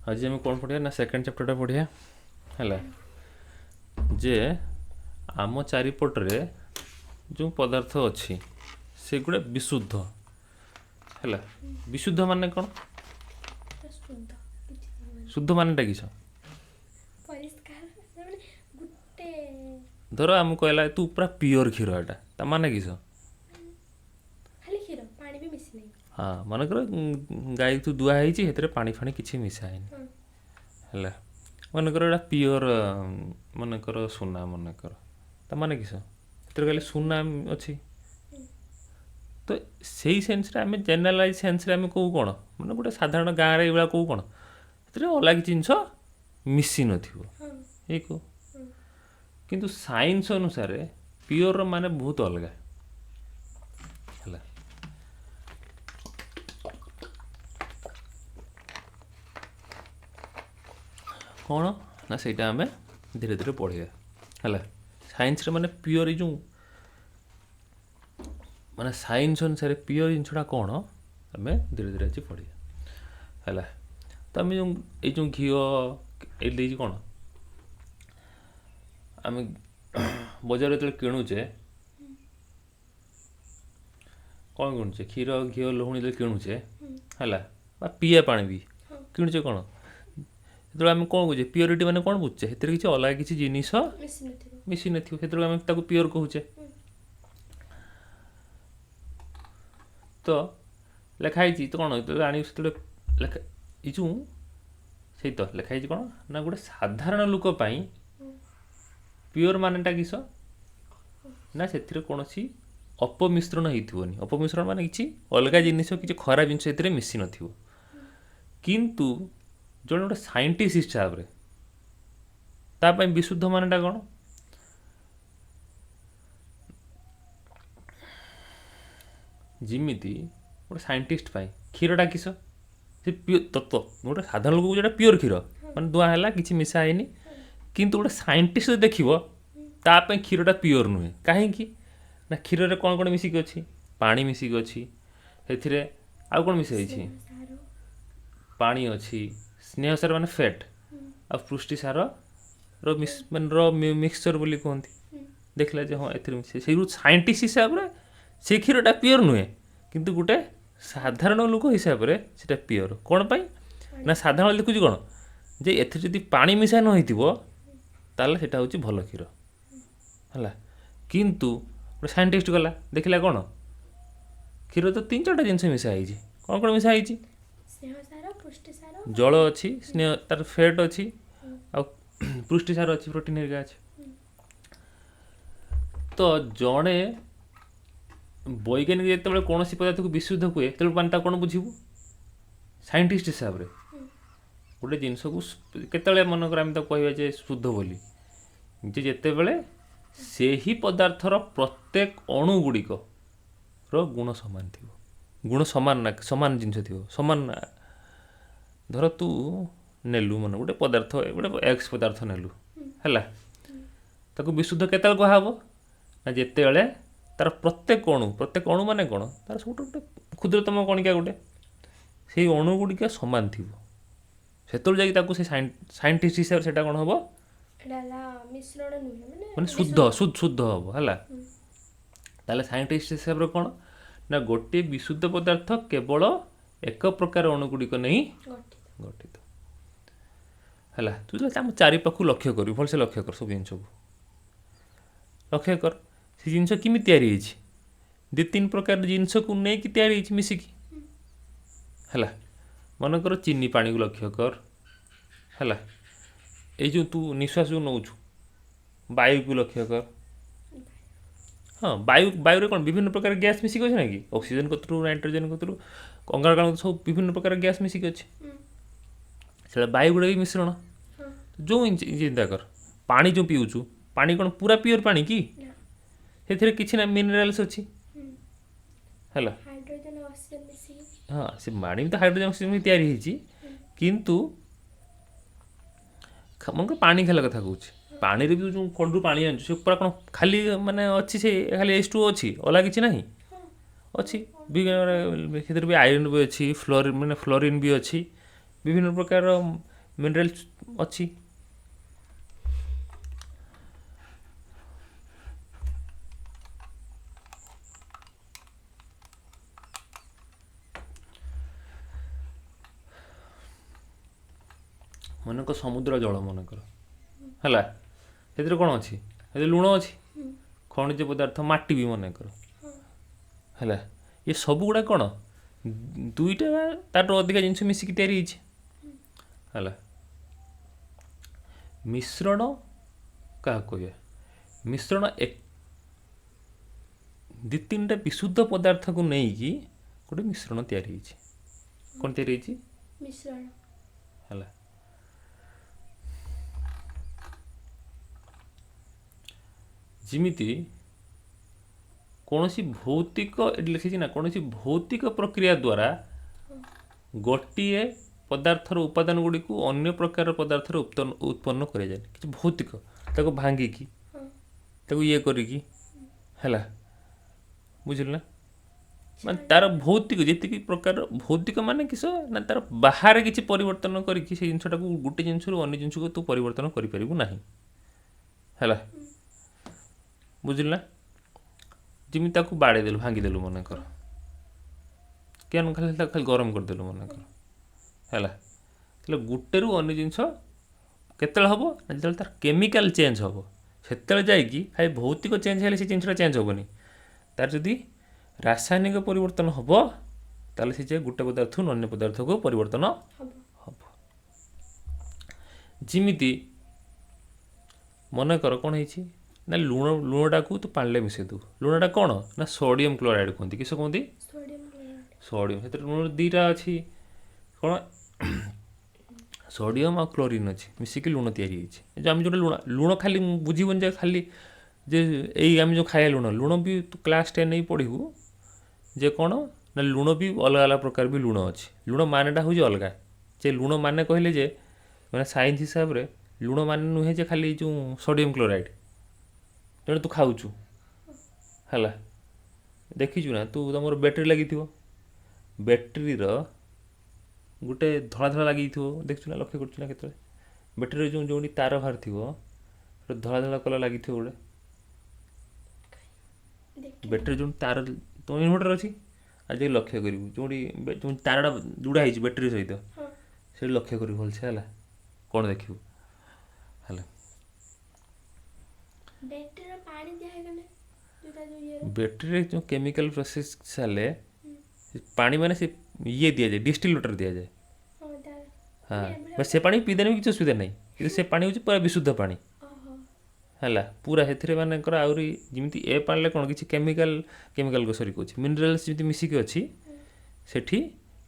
ଆଜି ଆମେ କ'ଣ ପଢ଼ିବା ନା ସେକେଣ୍ଡ ଚାପ୍ଟରଟା ପଢ଼ିବା। ହେଲା ଯେ ଆମ ଚାରିପଟରେ ଯେଉଁ ପଦାର୍ଥ ଅଛି ସେଗୁଡ଼ା ବିଶୁଦ୍ଧ। ହେଲା, ବିଶୁଦ୍ଧ ମାନେ କ'ଣ? ପୁରା ଶୁଦ୍ଧ କିଛି ମାନେ ଶୁଦ୍ଧ ମାନେଟା କିସ? ପରିଷ୍କାର ମାନେ ଗୋଟେ। ଧର ଆମକୁ କହିଲା ତୁ ପୁରା ପିଓର କ୍ଷୀର, ଏଟା ତା ମାନେ କିସ? ଖାଲି କ୍ଷୀର, ପାଣି ବି ମିଶି ନାହିଁ। ହଁ, ମନେକର ଗାଈ ତୁ ଦୁଆ ହେଇଛି, ସେଥିରେ ପାଣି ଫାଣି କିଛି ମିଶା ହେଇନି। ହଁ। ହେଲା, ମନେକର ଏଇଟା ପିଓର, ମନେକର ସୁନା, ମନେକର ତା ମାନେ କିସ? ସେଥିରେ କହିଲେ ସୁନା ଅଛି। ତ ସେଇ ସେନ୍ସରେ ଆମେ ଜେନେରାଲାଇଜ୍ ସେନ୍ସରେ ଆମେ କହୁ କ'ଣ, ମାନେ ଗୋଟେ ସାଧାରଣ ଗାଁରେ ଏଇଭଳିଆ କହୁ କ'ଣ, ସେଥିରେ ଅଲଗା କିଛି ଜିନିଷ ମିଶି ନଥିବ। ହଁ। ଏଇ କହୁ। ହଁ। କିନ୍ତୁ ସାଇନ୍ସ ଅନୁସାରେ ପିଓରର ମାନେ ବହୁତ ଅଲଗା। ହେଲା, କ'ଣ ନା ସେଇଟା ଆମେ ଧୀରେ ଧୀରେ ପଢ଼ିବା। ହେଲା, ସାଇନ୍ସରେ ମାନେ ପିଓର ଏଇ ଯେଉଁ ମାନେ ସାଇନ୍ସ ଅନୁସାରେ ପିଓର ଜିନିଷଟା କ'ଣ ଆମେ ଧୀରେ ଧୀରେ ଆଜି ପଢ଼ିବା। ହେଲା, ତ ଆମେ ଯେଉଁ ଏଇ ଯେଉଁ ଘିଅ ଏଇଠି ଦେଇଛି କ'ଣ, ଆମେ ବଜାରରେ ଯେତେବେଳେ କିଣୁଛେ କ'ଣ କିଣୁଛେ? କ୍ଷୀର, ଘିଅ, ଲହୁଣୀ ଯେତେବେଳେ କିଣୁଛେ, ହେଲା, ବା ପିଇବା ପାଣି ବି ହଁ। କିଣୁଛେ କ'ଣ, ସେତେବେଳେ ଆମେ କ'ଣ କହୁଛେ? ପିଓରିଟି ମାନେ କ'ଣ ବୁଝୁଛେ? ସେଥିରେ କିଛି ଅଲଗା କିଛି ଜିନିଷ ମିଶି ନଥିବ। ମିଶି ନଥିବ, ସେତେବେଳେ ଆମେ ତାକୁ ପିଓର କହୁଛେ। ତ ଲେଖା ହେଇଛି ତ କ'ଣ, ଯେତେବେଳେ ଆଣିବୁ ସେତେବେଳେ ଲେଖା ଏଇ ଯେଉଁ ସେଇ ତ ଲେଖା ହେଇଛି କ'ଣ ନା ଗୋଟେ ସାଧାରଣ ଲୋକ ପାଇଁ ପିଓର ମାନେଟା କିସ ନା ସେଥିରେ କୌଣସି ଅପମିଶ୍ରଣ ହେଇଥିବନି। ଅପମିଶ୍ରଣ ମାନେ କିଛି ଅଲଗା ଜିନିଷ, କିଛି ଖରାପ ଜିନିଷ ଏଥିରେ ମିଶି ନଥିବ। କିନ୍ତୁ ଜଣେ ଗୋଟେ ସାଇଣ୍ଟିଷ୍ଟ ହିସାବରେ ତା ପାଇଁ ବିଶୁଦ୍ଧ ମାନେଟା କ'ଣ? ଯେମିତି ଗୋଟେ ସାଇଣ୍ଟିଷ୍ଟ ପାଇଁ କ୍ଷୀରଟା କିସ, ସେ ପିଓର ତତ୍ତ୍ୱ। ଗୋଟେ ସାଧାରଣ ଲୋକକୁ ଯେଉଁଟା ପିଓର କ୍ଷୀର ମାନେ ଦୁଆଁ ହେଲା, କିଛି ମିଶା ହେଇନି। କିନ୍ତୁ ଗୋଟେ ସାଇଣ୍ଟିଷ୍ଟ ଯଦି ଦେଖିବ ତା ପାଇଁ କ୍ଷୀରଟା ପିଓର ନୁହେଁ। କାହିଁକି ନା କ୍ଷୀରରେ କ'ଣ କ'ଣ ମିଶିକି ଅଛି? ପାଣି ମିଶିକି ଅଛି, ସେଥିରେ ଆଉ କ'ଣ ମିଶା ହେଇଛି? ସ୍ନେହ ସାର। ପାଣି ଅଛି, ସ୍ନେହ ସାର ମାନେ ଫ୍ୟାଟ୍, ଆଉ ପୃଷ୍ଟି ସାରର ମାନେ ର ମିକ୍ସଚର ବୋଲି କୁହନ୍ତି। ଦେଖିଲା ଯେ ହଁ ଏଥିରେ ମିଶେ, ସେଇ ସାଇଣ୍ଟିଷ୍ଟ ହିସାବରେ ସେ କ୍ଷୀରଟା ପିଓର ନୁହେଁ, କିନ୍ତୁ ଗୋଟେ ସାଧାରଣ ଲୋକ ହିସାବରେ ସେଟା ପିଓର। କ'ଣ ପାଇଁ ନା ସାଧାରଣ ଦେଖୁଛି କ'ଣ ଯେ ଏଥିରେ ଯଦି ପାଣି ମିଶା ନ ହେଇଥିବ ତାହେଲେ ସେଇଟା ହେଉଛି ଭଲ କ୍ଷୀର। ହେଲା, କିନ୍ତୁ ଗୋଟେ ସାଇଣ୍ଟିଷ୍ଟ ଗଲା ଦେଖିଲା କ'ଣ କ୍ଷୀର ତ ତିନି ଚାରିଟା ଜିନିଷ ମିଶା ହେଇଛି। କ'ଣ କ'ଣ ମିଶା ହେଇଛି? ସ୍ନେହ ସାର, ପୁଷ୍ଟି ସାର, ଜଳ ଅଛି, ସ୍ନେହ ତାର ଫ୍ୟାଟ୍ ଅଛି, ଆଉ ପୃଷ୍ଟି ସାର ଅଛି, ପ୍ରୋଟିନ୍ ହେରିକା ଅଛି। ତ ଜଣେ ବୈଜ୍ଞାନିକ ଯେତେବେଳେ କୌଣସି ପଦାର୍ଥକୁ ବିଶୁଦ୍ଧ କୁହେ ସେତେବେଳେ ମାନେ ତାକୁ କ'ଣ ବୁଝିବୁ? ସାଇଣ୍ଟିଷ୍ଟ ହିସାବରେ ଗୋଟେ ଜିନିଷକୁ କେତେବେଳେ ମନେକର ଆମେ ତାକୁ କହିବା ଯେ ଶୁଦ୍ଧ ବୋଲି, ଯେ ଯେତେବେଳେ ସେହି ପଦାର୍ଥର ପ୍ରତ୍ୟେକ ଅଣୁ ଗୁଡ଼ିକର ଗୁଣ ସମାନ ଥିବ। ଗୁଣ ସମାନ ନା ସମାନ ଜିନିଷ ଥିବ ସମାନ ନା। ଧର ତୁ ନେଲୁ ମାନେ ଗୋଟେ ପଦାର୍ଥ, ଗୋଟେ ଏକ୍ସ ପଦାର୍ଥ ନେଲୁ, ହେଲା, ତାକୁ ବିଶୁଦ୍ଧ କେତେବେଳେ କୁହାହେବ ନା ଯେତେବେଳେ ତାର ପ୍ରତ୍ୟେକ ଅଣୁ, ପ୍ରତ୍ୟେକ ଅଣୁ ମାନେ କ'ଣ, ତାର ସବୁଠୁ ଗୋଟେ କ୍ଷୁଦ୍ରତମ କଣିକା ଗୋଟେ, ସେଇ ଅଣୁ ଗୁଡ଼ିକ ସମାନ ଥିବ, ସେତେବେଳେ ଯାଇକି ତାକୁ ସେ ସାଇଣ୍ଟିଷ୍ଟ ହିସାବରେ ସେଇଟା କ'ଣ ହେବ? ଏଇଟା ହେଲା ମିଶ୍ରଣ ନୁହେଁ, ମାନେ ମାନେ ଶୁଦ୍ଧ, ଶୁଦ୍ଧ ହେବ। ହେଲା, ତାହେଲେ ସାଇଣ୍ଟିଷ୍ଟ ହିସାବରେ କ'ଣ ନା ଗୋଟିଏ ବିଶୁଦ୍ଧ ପଦାର୍ଥ କେବଳ ଏକ ପ୍ରକାର ଅଣୁ ଗୁଡ଼ିକ ନେଇ ଗଠିତ। ଗଠିତ। ହେଲା, ତୁ ଯେତେବେଳେ ଆମ ଚାରିପାଖକୁ ଲକ୍ଷ୍ୟ କରିବୁ, ଭଲସେ ଲକ୍ଷ୍ୟ କର, ସବୁ ଜିନିଷକୁ ଲକ୍ଷ୍ୟ କର, ସେ ଜିନିଷ କେମିତି ତିଆରି ହେଇଛି? ଦୁଇ ତିନି ପ୍ରକାର ଜିନିଷକୁ ନେଇକି ତିଆରି ହେଇଛି ମିଶିକି। ହେଲା, ମନେକର ଚିନି ପାଣିକୁ ଲକ୍ଷ୍ୟ କର। ହେଲା, ଏଇ ଯେଉଁ ତୁ ନିଶ୍ୱାସ ଯେଉଁ ନେଉଛୁ ବାୟୁକୁ ଲକ୍ଷ୍ୟ କର। ହଁ, ବାୟୁ, ବାୟୁରେ କ'ଣ ବିଭିନ୍ନ ପ୍ରକାର ଗ୍ୟାସ୍ ମିଶିକି ଅଛି ନା କି? ଅକ୍ସିଜେନ୍ କତରୁ, ନାଇଟ୍ରୋଜେନ୍ କତରୁ, ଅଙ୍ଗାରକାମ୍ଳ ସବୁ ବିଭିନ୍ନ ପ୍ରକାର ଗ୍ୟାସ୍ ମିଶିକି ଅଛି। ସେଇଟା ବାୟୁ ଗୁଡ଼ା ବି ମିଶ୍ରଣ। ହଁ। ଯେଉଁ ଚିନ୍ତା କର, ପାଣି ଯେଉଁ ପିଉଛୁ, ପାଣି କ'ଣ ପୁରା ପିଓର ପାଣି କି? ନା। ସେଥିରେ କିଛି ନା ମିନେରାଲ୍ସ ଅଛି। ହେଲା, ହାଇଡ୍ରୋଜେନ୍ ଅକ୍ସିଜେନ୍ ମିଶିକି। ହଁ, ସେ ପାଣି ବି ତ ହାଇଡ୍ରୋଜେନ୍ ଅକ୍ସିଜେନ୍ ତିଆରି ହେଇଛି। କିନ୍ତୁ ମନେକର ପାଣି ଖାଇଲା କଥା କହୁଛି, ପାଣିରେ ବି ଯେଉଁ କଳରୁ ପାଣି ଆଣୁଛୁ ସେ ପୁରା କ'ଣ ଖାଲି ମାନେ ଅଛି, ସେ ଖାଲି H2 ଅଛି, ଅଲଗା କିଛି ନାହିଁ ଅଛି। ବିଭିନ୍ନ ସେଥିରେ ବି ଆଇରନ୍ ବି ଅଛି, ଫ୍ଲୋରିନ୍ ମାନେ ଫ୍ଲୋରିନ୍ ବି ଅଛି, ବିଭିନ୍ନ ପ୍ରକାର ମିନେରାଲ୍ସ ଅଛି। ମନେକର ସମୁଦ୍ର ଜଳ ମନେକର ହେଲା, ସେଥିରେ କ'ଣ ଅଛି? ସେଥିରେ ଲୁଣ ଅଛି, ଖଣିଜ ପଦାର୍ଥ, ମାଟି ବି ମନେକର ହେଲା। ଏ ସବୁଗୁଡ଼ା କ'ଣ ଦୁଇଟା ତାଠୁ ଅଧିକା ଜିନିଷ ମିଶିକି ତିଆରି ହେଇଛି ହେଲା। ମିଶ୍ରଣ କାହାକୁ କହିବା? ମିଶ୍ରଣ ଏକ ଦୁଇ ତିନିଟା ବିଶୁଦ୍ଧ ପଦାର୍ଥକୁ ନେଇକି ଗୋଟେ ମିଶ୍ରଣ ତିଆରି ହେଇଛି। କ'ଣ ତିଆରି ହେଇଛି? ମିଶ୍ରଣ ହେଲା। ଯେମିତି କୌଣସି ଭୌତିକ, ଏଠି ଲେଖିଛି ନା, କୌଣସି ଭୌତିକ ପ୍ରକ୍ରିୟା ଦ୍ୱାରା ଗୋଟିଏ ପଦାର୍ଥର ଉପାଦାନ ଗୁଡ଼ିକୁ ଅନ୍ୟ ପ୍ରକାର ପଦାର୍ଥର ଉତ୍ପନ୍ନ କରାଯାଏ। କିଛି ଭୌତିକ, ତାକୁ ଭାଙ୍ଗିକି ତାକୁ ଇଏ କରିକି ହେଲା, ବୁଝିଲୁ ନା? ମାନେ ତାର ଭୌତିକ ଯେତିକି ପ୍ରକାର ଭୌତିକ ମାନେ କିସ ନା ତାର ବାହାରେ କିଛି ପରିବର୍ତ୍ତନ କରିକି ସେ ଜିନିଷଟାକୁ ଗୋଟେ ଜିନିଷରୁ ଅନ୍ୟ ଜିନିଷକୁ ତୁ ପରିବର୍ତ୍ତନ କରିପାରିବୁ ନାହିଁ ହେଲା, ବୁଝିଲୁ ନା? ଯେମିତି ତାକୁ ବାଡ଼େଇ ଦେଲୁ, ଭାଙ୍ଗିଦେଲୁ ମନେକର, କେନ ଖାଲି ତାକୁ ଖାଲି ଗରମ କରିଦେଲୁ ମନେକର ହେଲା, ତାହେଲେ ଗୋଟେରୁ ଅନ୍ୟ ଜିନିଷ କେତେବେଳେ ହେବ ନା ଯେତେବେଳେ ତାର କେମିକାଲ ଚେଞ୍ଜ ହେବ, ସେତେବେଳେ ଯାଇକି ଖାଲି ଭୌତିକ ଚେଞ୍ଜ ହେଲେ ସେ ଜିନିଷଟା ଚେଞ୍ଜ ହେବନି। ତାର ଯଦି ରାସାୟନିକ ପରିବର୍ତ୍ତନ ହେବ ତାହେଲେ ସେ ଯେ ଗୋଟେ ପଦାର୍ଥରୁ ଅନ୍ୟ ପଦାର୍ଥକୁ ପରିବର୍ତ୍ତନ ହେବ। ଯେମିତି ମନେକର କ'ଣ ହେଇଛି ନା ଲୁଣ, ଲୁଣଟାକୁ ତୁ ପାଣିରେ ମିଶାଇ ଦେବୁ। ଲୁଣଟା କ'ଣ ନା ସୋଡ଼ିୟମ୍ କ୍ଲୋରାଇଡ଼୍ କୁହନ୍ତି। କିସ କୁହନ୍ତି? ସୋଡ଼ିୟମ୍। ସେଥିରେ ଲୁଣ ଦୁଇଟା ଅଛି, କ'ଣ ସୋଡ଼ିୟମ୍ ଆଉ କ୍ଲୋରିନ୍ ଅଛି, ମିଶିକି ଲୁଣ ତିଆରି ହେଇଛି। ଯେଉଁ ଆମେ ଯେଉଁଟା ଲୁଣ, ଲୁଣ ଖାଲି ବୁଝିବୁନି ଯେ ଖାଲି ଯେ ଏଇ ଆମେ ଯେଉଁ ଖାଇବା ଲୁଣ, ଲୁଣ ବି ତୁ କ୍ଲାସ୍ 10 ନେଇ ପଢ଼ିବୁ ଯେ କ'ଣ ନା ଲୁଣ ବି ଅଲଗା ଅଲଗା ପ୍ରକାର ବି ଲୁଣ ଅଛି। ଲୁଣ ମାନେଟା ହେଉଛି ଅଲଗା। ଯେ ଲୁଣ ମାନେ କହିଲେ ଯେ ମାନେ ସାଇନ୍ସ ହିସାବରେ ଲୁଣ ମାନେ ନୁହେଁ ଯେ ଖାଲି ଯେଉଁ ସୋଡ଼ିୟମ୍ କ୍ଲୋରାଇଡ଼୍ ତେଣୁ ତୁ ଖାଉଛୁ ହେଲା। ଦେଖିଛୁ ନା ତୁ, ତୁମର ବ୍ୟାଟେରୀ ଲାଗିଥିବ, ବ୍ୟାଟେରୀର ଗୋଟେ ଧଳା ଧଳା ଲାଗିଥିବ, ଦେଖିଛୁ ନା, ଲକ୍ଷ୍ୟ କରୁଛୁ ନା କେତେବେଳେ? ବ୍ୟାଟେରୀର ଯେଉଁ ଯେଉଁଠି ତାର ବାହାରିଥିବ ଗୋଟେ ଧଳା ଧଳା କଲର୍ ଲାଗିଥିବ ଗୋଟେ ବ୍ୟାଟେରୀ ଯେଉଁ ତାର, ତୁମ ଇନଭର୍ଟର୍ ଅଛି ଆଜି ଲକ୍ଷ୍ୟ କରିବୁ ଯେଉଁଠି ଯେଉଁ ତାରଟା ଯୋଡ଼ା ହେଇଛି ବ୍ୟାଟେରୀ ସହିତ, ସେଇଠି ଲକ୍ଷ୍ୟ କରିବୁ ଭଲସେ ହେଲା, କ'ଣ ଦେଖିବୁ ହେଲା। ବ୍ୟାଟେରୀରେ ଯେଉଁ କେମିକାଲ ପ୍ରୋସେସ୍ ଚାଲେ, ପାଣି ମାନେ ସେ ଇଏ ଦିଆଯାଏ, ଡିଷ୍ଟିଲ୍ ୱାଟର୍ ଦିଆଯାଏ। ହଁ, ସେ ପାଣି ପିଇଦେଲେ ବି କିଛି ଅସୁବିଧା ନାହିଁ, କିନ୍ତୁ ସେ ପାଣି ହେଉଛି ପୁରା ବିଶୁଦ୍ଧ ପାଣି ହେଲା, ପୁରା ସେଥିରେ ମାନଙ୍କର ଆହୁରି ଯେମିତି ଏ ପାଣିରେ କ'ଣ କିଛି କେମିକାଲ ସରି କହୁଛି ମିନେରାଲ୍ସ ଯେମିତି ମିଶିକି ଅଛି, ସେଠି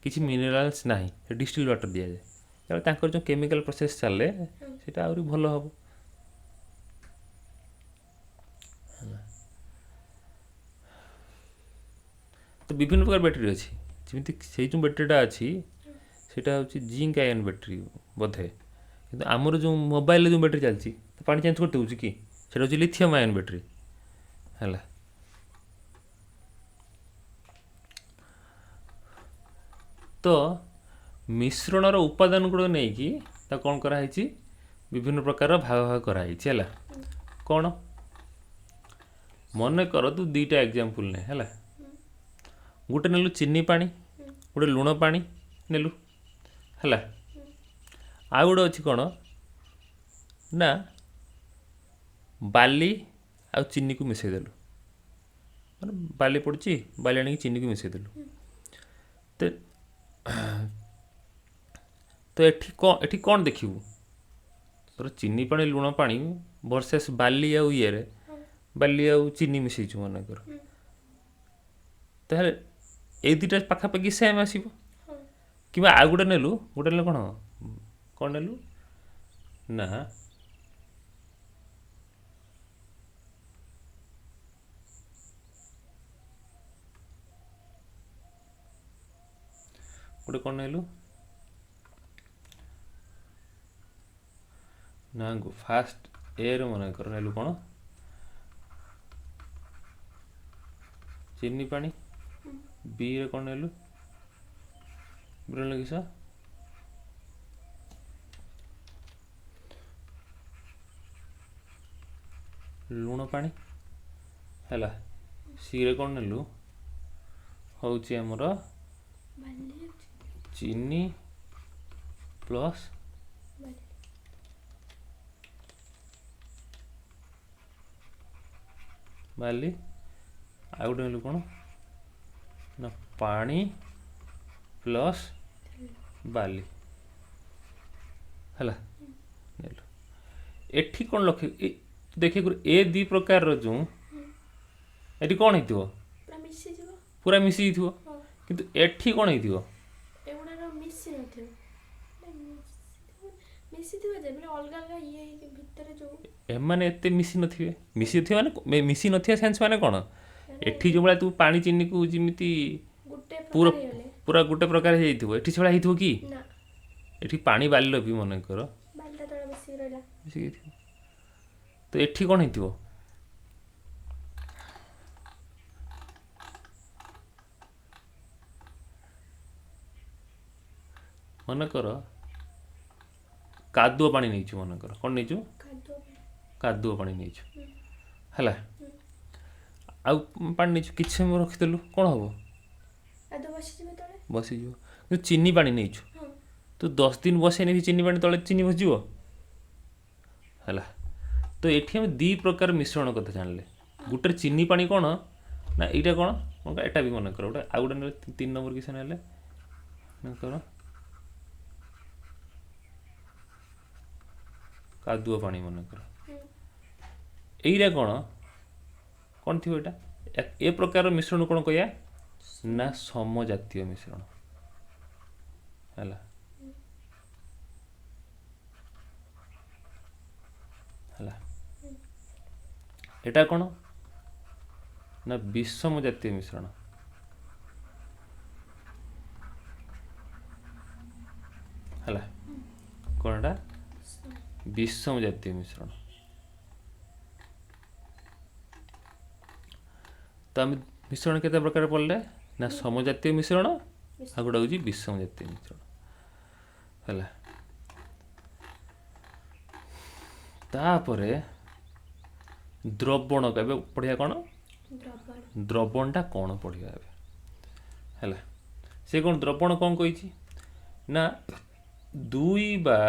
କିଛି ମିନେରାଲ୍ସ ନାହିଁ, ସେ ଡିଷ୍ଟିଲ୍ ୱାଟର୍ ଦିଆଯାଏ। ତାପରେ ତାଙ୍କର ଯେଉଁ କେମିକାଲ ପ୍ରୋସେସ୍ ଚାଲେ ସେଇଟା ଆହୁରି ଭଲ ହେବ। ତ ବିଭିନ୍ନ ପ୍ରକାର ବ୍ୟାଟେରୀ ଅଛି, ଯେମିତି ସେଇ ଯେଉଁ ବ୍ୟାଟେରୀଟା ଅଛି ସେଇଟା ହେଉଛି ଜିଙ୍କ୍ ଆୟନ୍ ବ୍ୟାଟେରୀ ବୋଧେ, କିନ୍ତୁ ଆମର ଯେଉଁ ମୋବାଇଲରେ ଯେଉଁ ବ୍ୟାଟେରୀ ଚାଲିଛି ତ ପାଣି ଚେଞ୍ଜ କରିଦେଉଛି କି, ସେଇଟା ହେଉଛି ଲିଥିୟମ୍ ଆୟନ୍ ବ୍ୟାଟେରୀ ହେଲା। ତ ମିଶ୍ରଣର ଉପାଦାନ ଗୁଡ଼ିକ ନେଇକି ତାକୁ କ'ଣ କରାହେଇଛି, ବିଭିନ୍ନ ପ୍ରକାର ଭାଗ ଭାଗ କରାହେଇଛି ହେଲା। କ'ଣ ମନେକର ତୁ ଦୁଇଟା ଏକ୍ଜାମ୍ପଲ୍ ନେ ହେଲା, ଗୋଟେ ନେଲୁ ଚିନି ପାଣି, ଗୋଟେ ଲୁଣ ପାଣି ନେଲୁ ହେଲା, ଆଉ ଗୋଟେ ଅଛି କ'ଣ ନା ବାଲି ଆଉ ଚିନିକୁ ମିଶାଇ ଦେଲୁ, ମାନେ ବାଲି ପଡ଼ିଛି, ବାଲି ଆଣିକି ଚିନିକୁ ମିଶାଇ ଦେଲୁ। ତ ତ ଏଠି କ'ଣ, ଏଠି କ'ଣ ଦେଖିବୁ ତୋର ଚିନି ପାଣି ଲୁଣ ପାଣି ଭର୍ସେସ୍ ବାଲି ଆଉ ଇଏରେ, ବାଲି ଆଉ ଚିନି ମିଶାଇଛୁ ମନେକର, ତାହେଲେ ଏଇ ଦୁଇଟା ପାଖାପାଖି ସେମ୍ ଆସିବ। କିମ୍ବା ଆଉ ଗୋଟେ ନେଲୁ, ଗୋଟେ ନେଲୁ କ'ଣ କ'ଣ ନେଲୁ ନା ଗୋଟେ କ'ଣ ନେଲୁ ନା ଫାଷ୍ଟ ଏରେ ମନେକର ନେଲୁ କ'ଣ ଚିନି ପାଣି, ବିରେ କ'ଣ ନେଲୁ, ବିରେ ନେଲୁ କିସ ଲୁଣ ପାଣି ହେଲା। ସିରେ କ'ଣ ନେଲୁ? ହେଉଛି ଆମର ବାଲି। ଚିନି ପ୍ଲସ୍ ବାଲି। ବାଲି। ଆଉ ଗୋଟେ ନେଲୁ କ'ଣ ନା ପାଣି ପ୍ଲସ୍ ବାଲି। ହେଲା, ନେଲୁ। ଏଠି କ'ଣ ଲକ୍ଷ୍ୟ ଦେଖିବାକୁ, ଏ ଦୁଇ ପ୍ରକାରର ଯେଉଁ ଏଠି କ'ଣ ହେଇଥିବ? ପୁରା ମିଶିଯିବ। ପୁରା ମିଶିଯାଇଥିବ। ହଁ। କିନ୍ତୁ ଏଠି କ'ଣ ହେଇଥିବ? ଏଗୁଡ଼ାର ମିଶି ନଥିବ। ନାଇଁ, ମିଶିଥିବ, ମିଶିଥିବ ଯେ ମାନେ ଅଲଗା ଅଲଗା ଇଏ ହେଇକି ଭିତରେ ଯେଉଁ ଏମାନେ ଏତେ ମିଶି ନଥିବେ। ମିଶି ନଥିବେ ମାନେ, ମିଶି ନଥିବା ସେନ୍ସ ମାନେ କ'ଣ? ମାନେ ଏଠି ଯେଉଁଭଳିଆ ତୁ ପାଣି ଚିନିକୁ ଯେମିତି ଗୋଟେ ପୁରା ପ୍ରକାର ହେଇଗଲେ। ପୁରା ଗୋଟେ ପ୍ରକାର ହେଇଯାଇଥିବ, ଏଠି ସେଭଳିଆ ହେଇଥିବ କି? ନା। ଏଠି ପାଣି ବାଲିର ବି ମନେକର ବାଲିଟା ତଳେ ମିଶିକି ରହିଲା। ମିଶିକି ହେଇଥିବ। ତ ଏଠି କ'ଣ ହେଇଥିବ? ମନେକର କାଦୁଅ ପାଣି ନେଇଛୁ। ମନେକର କ'ଣ ନେଇଛୁ? କାଦୁଅ ପାଣି। କାଦୁଅ ପାଣି ନେଇଛୁ। ହେଲା, ଆଉ ପାଣି ନେଇଛୁ, କିଛି ସମୟ ରଖିଦେଲୁ, କ'ଣ ହେବ? କାଦୁଅ ବସିଯିବ ତଳେ। ବସିଯିବ। କିନ୍ତୁ ଚିନି ପାଣି ନେଇଛୁ, ତୁ 10 ଦିନ ବସେଇ ନେଇଛୁ ଚିନି ପାଣି, ତଳେ ଚିନି ବସିଯିବ। ହେଲା, ତ ଏଠି ଆମେ ଦୁଇ ପ୍ରକାର ମିଶ୍ରଣ କଥା ଜାଣିଲେ। ଗୋଟେ ଚିନି ପାଣି କ'ଣ ନା ଏଇଟା କ'ଣ ମନେକର, ଏଇଟା ବି ମନେକର ଗୋଟେ, ଆଉ ଗୋଟେ ନେଲେ 3 ନମ୍ବର କିସ ନେଲେ? ମନେକର କାଦୁଅ ପାଣି ମନେକର। ଏଇଟା କ'ଣ କ'ଣ ଥିବ ଏଇଟା? ଏ ପ୍ରକାର ମିଶ୍ରଣ କ'ଣ କହିବା ନା ସମଜାତୀୟ ମିଶ୍ରଣ। ହେଲା, ହେଲା। ଏଟା କ'ଣ ନା ବିଷମ ଜାତୀୟ ମିଶ୍ରଣ। ହେଲା, କ'ଣ ଏଟା? ବିଷମ ଜାତୀୟ ମିଶ୍ରଣ। ତ ଆମେ ମିଶ୍ରଣ କେତେ ପ୍ରକାର ପଢ଼ିଲେ ନା ସମଜାତୀୟ ମିଶ୍ରଣ, ଆଉ ଗୋଟେ ହେଉଛି ବିଷମ ଜାତୀୟ ମିଶ୍ରଣ। ହେଲା, ତାପରେ ଦ୍ରବଣ ଏବେ ପଢ଼ିବା। କ'ଣ? ଦ୍ରବଣ। ଦ୍ରବଣଟା କ'ଣ ପଢ଼ିବା ଏବେ। ହେଲା, ସେ କ'ଣ ଦ୍ରବଣ କ'ଣ କହିଛି ନା ଦୁଇ ବା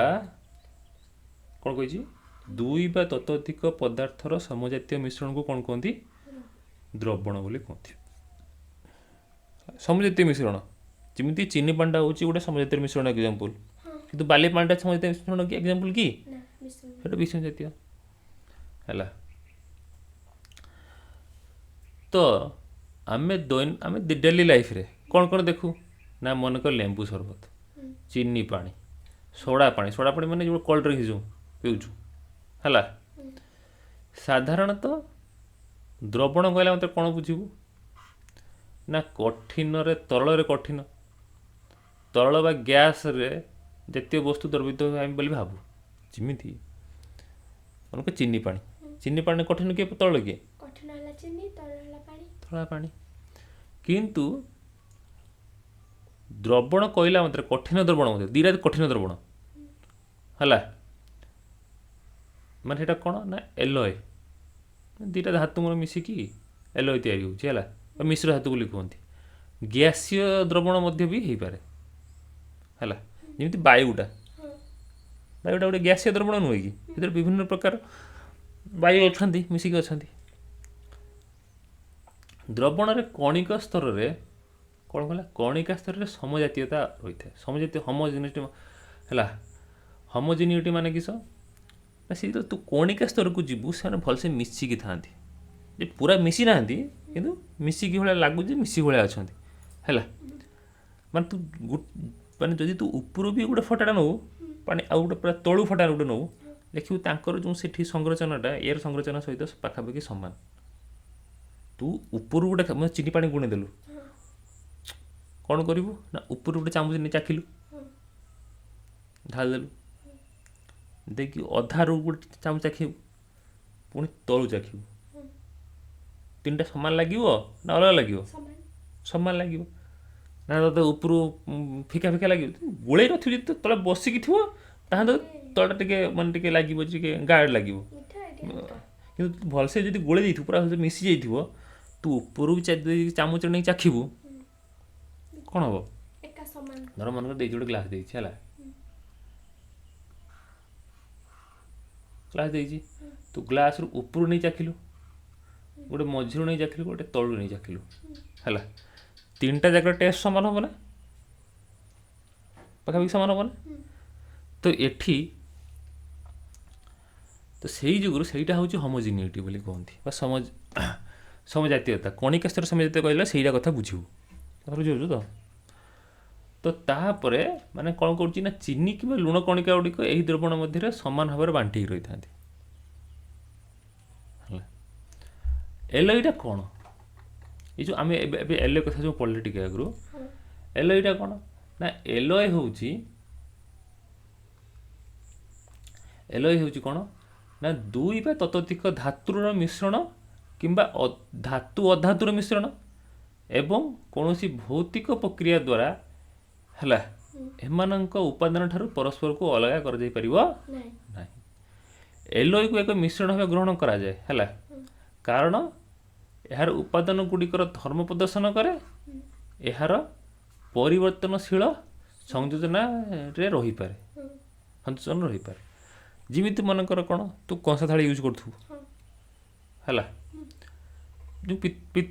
କ'ଣ କହିଛି? ଦୁଇ ବା ତତୋଧିକ ପଦାର୍ଥର ସମଜାତୀୟ ମିଶ୍ରଣକୁ କ'ଣ କୁହନ୍ତି? ଦ୍ରବଣ ବୋଲି କୁହନ୍ତି। ସମଜାତୀୟ ମିଶ୍ରଣ, ଯେମିତି ଚିନି ପାଣିଟା ହେଉଛି ଗୋଟେ ସମଜାତୀୟ ମିଶ୍ରଣ ଏକ୍ଜାମ୍ପଲ୍। କିନ୍ତୁ ବାଲି ପାଣିଟା ସମଜାତୀୟ ମିଶ୍ରଣ କି ଏକ୍ଜାମ୍ପଲ୍ କି? ନା, ବିଷମ। ସେଟା ବିଷମ ଜାତୀୟ। ହେଲା, ତ ଆମେ ଆମେ ଡେଲି ଲାଇଫରେ କ'ଣ କ'ଣ ଦେଖୁ ନା ମନେକର ଲେମ୍ବୁ ସରବତ, ଚିନି ପାଣି, ସୋଡ଼ା ପାଣି। ସୋଡ଼ା ପାଣି ମାନେ ଯେଉଁ କୋଲ୍ଡ ଡ୍ରିଙ୍କସ୍ ଯେଉଁ ପିଉଛୁ। ହେଲା, ସାଧାରଣତଃ ଦ୍ରବଣ କହିଲେ ମୋତେ କ'ଣ ବୁଝିବୁ ନା କଠିନରେ, ତରଳରେ କଠିନ, ତରଳ ବା ଗ୍ୟାସରେ ଜାତୀୟ ବସ୍ତୁ ଦ୍ରବିତ ଆମେ ବୋଲି ଭାବୁ। ଯେମିତି ମନେକର ଚିନି ପାଣି। ଚିନି ପାଣି କଠିନ କିଏ, ତରଳ କିଏ? କଠିନ ହେଲା ଚିନି, ତରଳ ହେଲା ପାଣି। ତରଳ ପାଣି। କିନ୍ତୁ ଦ୍ରବଣ କହିଲା ମାତ୍ରେ କଠିନ ଦ୍ରବଣ ମଧ୍ୟ, ଦୁଇଟା କଠିନ ଦ୍ରବଣ ହେଲା ମାନେ ସେଇଟା କ'ଣ ନା ଏଲୟ, ଦୁଇଟା ଧାତୁ ମୋର ମିଶିକି ଏଲୟ ତିଆରି ହେଉଛି। ହେଲା, ବା ମିଶ୍ର ଧାତୁ ବୋଲି କୁହନ୍ତି। ଗ୍ୟାସୀୟ ଦ୍ରବଣ ମଧ୍ୟ ବି ହେଇପାରେ। ହେଲା, ଯେମିତି ବାୟୁଟା, ବାୟୁଟା ଗୋଟେ ଗ୍ୟାସୀୟ ଦ୍ରବଣ ନୁହେଁ କି? ସେଥିରେ ବିଭିନ୍ନ ପ୍ରକାର ବାୟୁ ଅଛନ୍ତି, ମିଶିକି ଅଛନ୍ତି। ଦ୍ରବଣରେ କଣିକା ସ୍ତରରେ କ'ଣ କଲା? କଣିକା ସ୍ତରରେ ସମଜାତୀୟତା ରହିଥାଏ, ସମଜାତୀୟ, ହୋମୋଜିନିଟି। ହେଲା, ହୋମୋଜିନିଟି ମାନେ କିସ ନା ସେ ଯେତେବେଳେ ତୁ କଣିକା ସ୍ତରକୁ ଯିବୁ, ସେମାନେ ଭଲସେ ମିଶିକି ଥାଆନ୍ତି। ଯେ ପୁରା ମିଶି ନାହାନ୍ତି, କିନ୍ତୁ ମିଶିକି ଭଳିଆ ଲାଗୁଛି, ମିଶି ଭଳିଆ ଅଛନ୍ତି। ହେଲା, ମାନେ ତୁ ମାନେ ଯଦି ତୁ ଉପରୁ ବି ଗୋଟେ ଫଟାଟା ନେବୁ ପାଣି, ଆଉ ଗୋଟେ ପୁରା ତଳୁ ଫଟା ଗୋଟେ ନେବୁ, ଦେଖିବୁ ତାଙ୍କର ଯେଉଁ ସେଠି ସଂରଚନାଟା ଏର ସଂରଚନା ସହିତ ପାଖାପାଖି ସମାନ। ତୁ ଉପରୁ ଗୋଟେ ମାନେ ଚିନି ପାଣି ଗୁଣେଇ ଦେଲୁ, କ'ଣ କରିବୁ ନା ଉପରୁ ଗୋଟେ ଚାମଚ ନେଇ ଚାଖିଲୁ, ଢାଳି ଦେଲୁ, ଦେଇକି ଅଧାରୁ ଗୋଟେ ଚାମଚ ଚାଖିବୁ, ପୁଣି ତଳୁ ଚାଖିବୁ, ତିନିଟା ସମାନ ଲାଗିବ ନା ଅଲଗା ଲାଗିବ? ସମାନ। ସମାନ ଲାଗିବ ନା ତତେ ଉପରୁ ଫିକା ଫିକା ଲାଗିବ? ଗୋଳେଇ ନଥିବୁ, ଯଦି ତଳେ ବସିକି ଥିବ ତାହେଲେ ତଳଟା ଟିକେ ମାନେ ଟିକେ ଲାଗିବ, ଟିକେ ଗାର୍ଡ଼ ଲାଗିବ। ମିଠା ଏଠି ହାଲକା। କିନ୍ତୁ ତୁ ଭଲସେ ଯଦି ଗୋଳେଇ ଦେଇଥିବୁ, ପୁରା ଭଲସେ ମିଶି ଯାଇଥିବ, ତୁ ଉପରୁ ବି ଚାମଚ ନେଇ ଚାଖିବୁ, କ'ଣ ହବ? ଏକା ସମାନ। ଧର ମନେକର ଦେଇଛି ଗୋଟେ ଗ୍ଲାସ୍ ଦେଇଛି, ହେଲା, ଗ୍ଲାସ୍ ଦେଇଛି, ତୁ ଗ୍ଲାସ୍ରୁ ଉପରୁ ନେଇ ଚାଖିଲୁ, ଗୋଟେ ମଝିରୁ ନେଇ ଚାଖିଲୁ, ଗୋଟେ ତଳୁ ନେଇ ଚାଖିଲୁ, ହେଲା, ତିନିଟା ଯାକର ଟେଷ୍ଟ ସମାନ ହବ ନା? ପାଖାପାଖି ସମାନ ହବ ନା? ତ ଏଠି ତ ସେଇ ଯୋଗୁରୁ ସେଇଟା ହେଉଛି ହୋମୋଜିନିଟି ବୋଲି କୁହନ୍ତି ବା ସମଜାତୀୟତା। କଣିକା ସ୍ତର ସମଜାତୀୟତା କହିଲେ ସେଇଟା କଥା ବୁଝିବୁ, କଥା ବୁଝିପାରୁଛୁ ତ? ତ ତାପରେ ମାନେ କ'ଣ କରୁଛି ନା ଚିନି କିମ୍ବା ଲୁଣ କଣିକା ଗୁଡ଼ିକ ଏହି ଦ୍ରବଣ ମଧ୍ୟରେ ସମାନ ଭାବରେ ବାଣ୍ଟି ହେଇକି ରହିଥାନ୍ତି। ହେଲା, ଏଲୋଇଟା କ'ଣ? ଏଇ ଯେଉଁ ଆମେ ଏବେ ଏବେ ଏଲୋଇ କଥା ଯେଉଁ ପଢ଼ିଲେ ଟିକେ ଆଗରୁ, ଏଲୋଇଟା କ'ଣ ନା ଏଲୋଇ ହେଉଛି, ଏଲୋଇ ହେଉଛି କ'ଣ ନା ଦୁଇ ବା ତତୋଧିକ ଧାତୁର ମିଶ୍ରଣ କିମ୍ବା ଧାତୁ ଅଧାତୁର ମିଶ୍ରଣ ଏବଂ କୌଣସି ଭୌତିକ ପ୍ରକ୍ରିୟା ଦ୍ୱାରା, ହେଲା, ଏମାନଙ୍କ ଉପାଦାନ ଠାରୁ ପରସ୍ପରକୁ ଅଲଗା କରାଯାଇପାରିବ ନାହିଁ। ନାହିଁ। ଏଲୋଇକୁ ଏକ ମିଶ୍ରଣ ଭାବେ ଗ୍ରହଣ କରାଯାଏ, ହେଲା, କାରଣ ଏହାର ଉପାଦାନ ଗୁଡ଼ିକର ଧର୍ମ ପ୍ରଦର୍ଶନ କରେ, ଏହାର ପରିବର୍ତ୍ତନଶୀଳ ସଂଯୋଜନାରେ ରହିପାରେ, ସଂଯୋଜନ ରହିପାରେ। ଯେମିତି ମନେକର କ'ଣ ତୁ କଂସା ଥାଳି ୟୁଜ୍ କରୁଥିବୁ, ହେଲା, ଯେଉଁ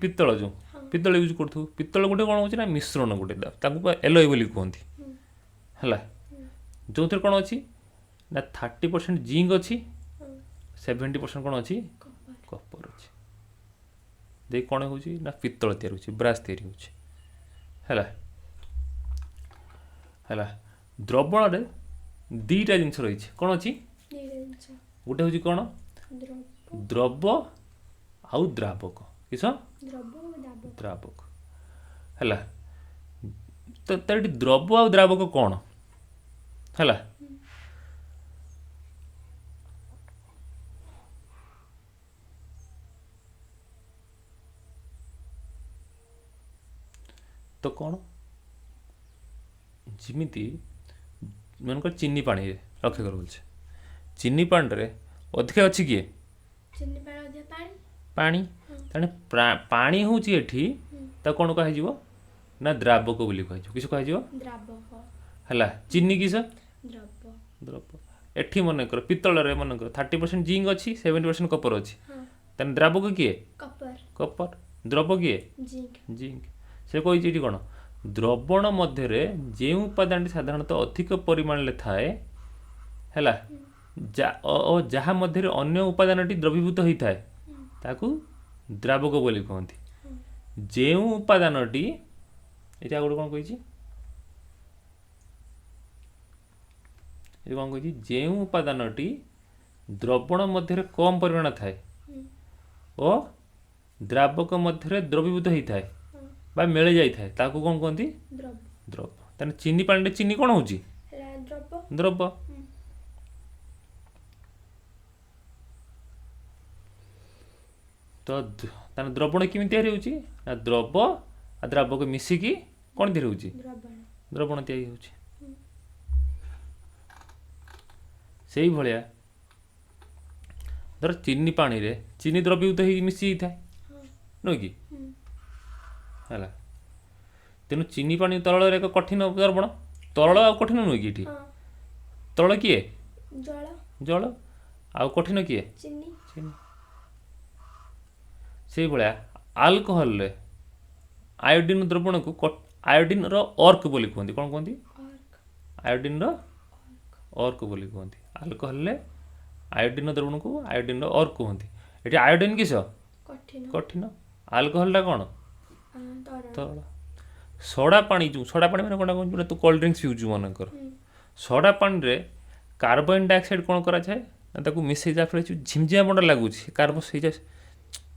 ପିତ୍ତଳ, ଯେଉଁ ପିତ୍ତଳ ୟୁଜ୍ କରୁଥିବୁ, ପିତ୍ତଳ ଗୋଟେ କ'ଣ ହେଉଛି ନା ମିଶ୍ରଣ ଗୋଟେ, ତାକୁ ଏଲୋଇ ବୋଲି କୁହନ୍ତି, ହେଲା, ଯେଉଁଥିରେ କ'ଣ ଅଛି ନା 30% ଜିଙ୍କ ଅଛି, 70% କ'ଣ ଅଛି? କପର। କପର ଅଛି। ଦେଇ କ'ଣ ହେଉଛି ନା ପିତ୍ତଳ ତିଆରି ହେଉଛି, ବ୍ରାସ୍ ତିଆରି ହେଉଛି। ହେଲା, ହେଲା, ଦ୍ରବଣରେ ଦୁଇଟା ଜିନିଷ ରହିଛି। କ'ଣ ଅଛି? ଦୁଇଟା ଜିନିଷ। ଗୋଟେ ହେଉଛି କ'ଣ? ଦ୍ରବ। ଦ୍ରବ ଆଉ ଦ୍ରାବକ। କିସ? ଦ୍ରବ ଓ ଦ୍ରାବକ। ଦ୍ରାବକ। ହେଲା, ତ ଏଠି ଦ୍ରବ ଆଉ ଦ୍ରାବକ କ'ଣ ହେଲା? ତ କ'ଣ ଯେମିତି ମନେକର ଚିନି ପାଣିରେ ଲକ୍ଷ୍ୟ କର ବୋଲছে, ଚିନି ପାଣିରେ ଅଧିକା ଅଛି କିଏ? ଚିନି ପାଣି ଅଧିକା ପାଣି। ପାଣି। ତେଣୁ ପାଣି ହେଉଛି ଏଠି, ତାକୁ କ'ଣ କୁହାଯିବ ନା ଦ୍ରାବକ ବୋଲି କୁହାଯିବ। କିସ କୁହାଯିବ? ଦ୍ରାବକ। ହେଲା, ଚିନି କିସ? ଦ୍ରବ। ଦ୍ରବ। ଏଠି ମନେକର ପିତ୍ତଳରେ ମନେକର 30% ଜିଙ୍କ ଅଛି, 70% କପର ଅଛି, ତାହେଲେ ଦ୍ରାବକ କିଏ? କପର। କପର। ଦ୍ରବ କିଏ? ଜିଙ୍କ। ଜିଙ୍କ। ସେ କହିଛି ଏଠି କ'ଣ, ଦ୍ରବଣ ମଧ୍ୟରେ ଯେଉଁ ଉପାଦାନଟି ସାଧାରଣତଃ ଅଧିକ ପରିମାଣରେ ଥାଏ, ହେଲା, ଓ ଯାହା ମଧ୍ୟରେ ଅନ୍ୟ ଉପାଦାନଟି ଦ୍ରବୀଭୂତ ହୋଇଥାଏ, ତାକୁ ଦ୍ରାବକ ବୋଲି କୁହନ୍ତି। ଯେଉଁ ଉପାଦାନଟି, ଏଇଟା ଗୋଟେ କ'ଣ କହିଛି, ଏଠି କ'ଣ କହିଛି, ଯେଉଁ ଉପାଦାନଟି ଦ୍ରବଣ ମଧ୍ୟରେ କମ୍ ପରିମାଣ ଥାଏ ଓ ଦ୍ରାବକ ମଧ୍ୟରେ ଦ୍ରବୀଭୂତ ହୋଇଥାଏ ବା ମିଳି ଯାଇଥାଏ, ତାକୁ କ'ଣ କୁହନ୍ତି? ଦ୍ରବ। ଦ୍ରବ। ତାହେଲେ ଚିନି ପାଣିରେ ଚିନି କ'ଣ ହେଉଛି? ହେଲା ଦ୍ରବ। ଦ୍ରବ। ତ ତାହେଲେ ଦ୍ରବଣ କେମିତି ତିଆରି ହେଉଛି ନା ଦ୍ରବ ଆଉ ଦ୍ରାବକ ମିଶିକି କ'ଣ ତିଆରି ହେଉଛି? ଦ୍ରବଣ। ଦ୍ରବଣ ତିଆରି ହେଉଛି। ସେଇଭଳିଆ ଧର ଚିନି ପାଣିରେ ଚିନି ଦ୍ରବୀଭୂତ ହେଇକି ମିଶି ଯାଇଥାଏ, ନୁହେଁ କି? ହେଲା, ତେଣୁ ଚିନି ପାଣି ତରଳରେ ଏକ କଠିନ ଦ୍ରବଣ। ତରଳ ଆଉ କଠିନ ନୁହେଁ କି ଏଠି? ତରଳ କିଏ? ଜଳ। ଜଳ। ଆଉ କଠିନ କିଏ? ଚିନି। ଚିନି। ସେଇଭଳିଆ ଆଲକୋହଲରେ ଆୟୋଡିନ ଦ୍ରବଣକୁ ଆୟୋଡିନର ଅର୍କ ବୋଲି କୁହନ୍ତି। କ'ଣ କୁହନ୍ତି? ଅର୍କ। ଆୟୋଡିନର ଅର୍କ ବୋଲି କୁହନ୍ତି। ଆଲକୋହଲରେ ଆୟୋଡିନ ଦ୍ରବଣକୁ ଆୟୋଡିନର ଅର୍କ କୁହନ୍ତି। ଏଠି ଆୟୋଡିନ କିସ? କଠିନ। କଠିନ। ଆଲକୋହଲଟା କ'ଣ? ତରଳ। ତରଳ। ସୋଡ଼ା ପାଣି, ଯେଉଁ ସୋଡ଼ା ପାଣି ମାନେ କ'ଣ କହୁଛୁ, ତୁ କୋଲ୍ଡ ଡ୍ରିଙ୍କସ୍ ପିଉଛୁ ମନେକର, ସୋଡ଼ା ପାଣିରେ କାର୍ବନ ଡାଇଅକ୍ସାଇଡ୍ କ'ଣ କରାଯାଏ ନା ତାକୁ ମିଶେଇ, ଯାହାଫଳରେ ଯେଉଁ ଝିମଝିମା ପଣ୍ଡା ଲାଗୁଛି, କାର୍ବନ ସେଇଟା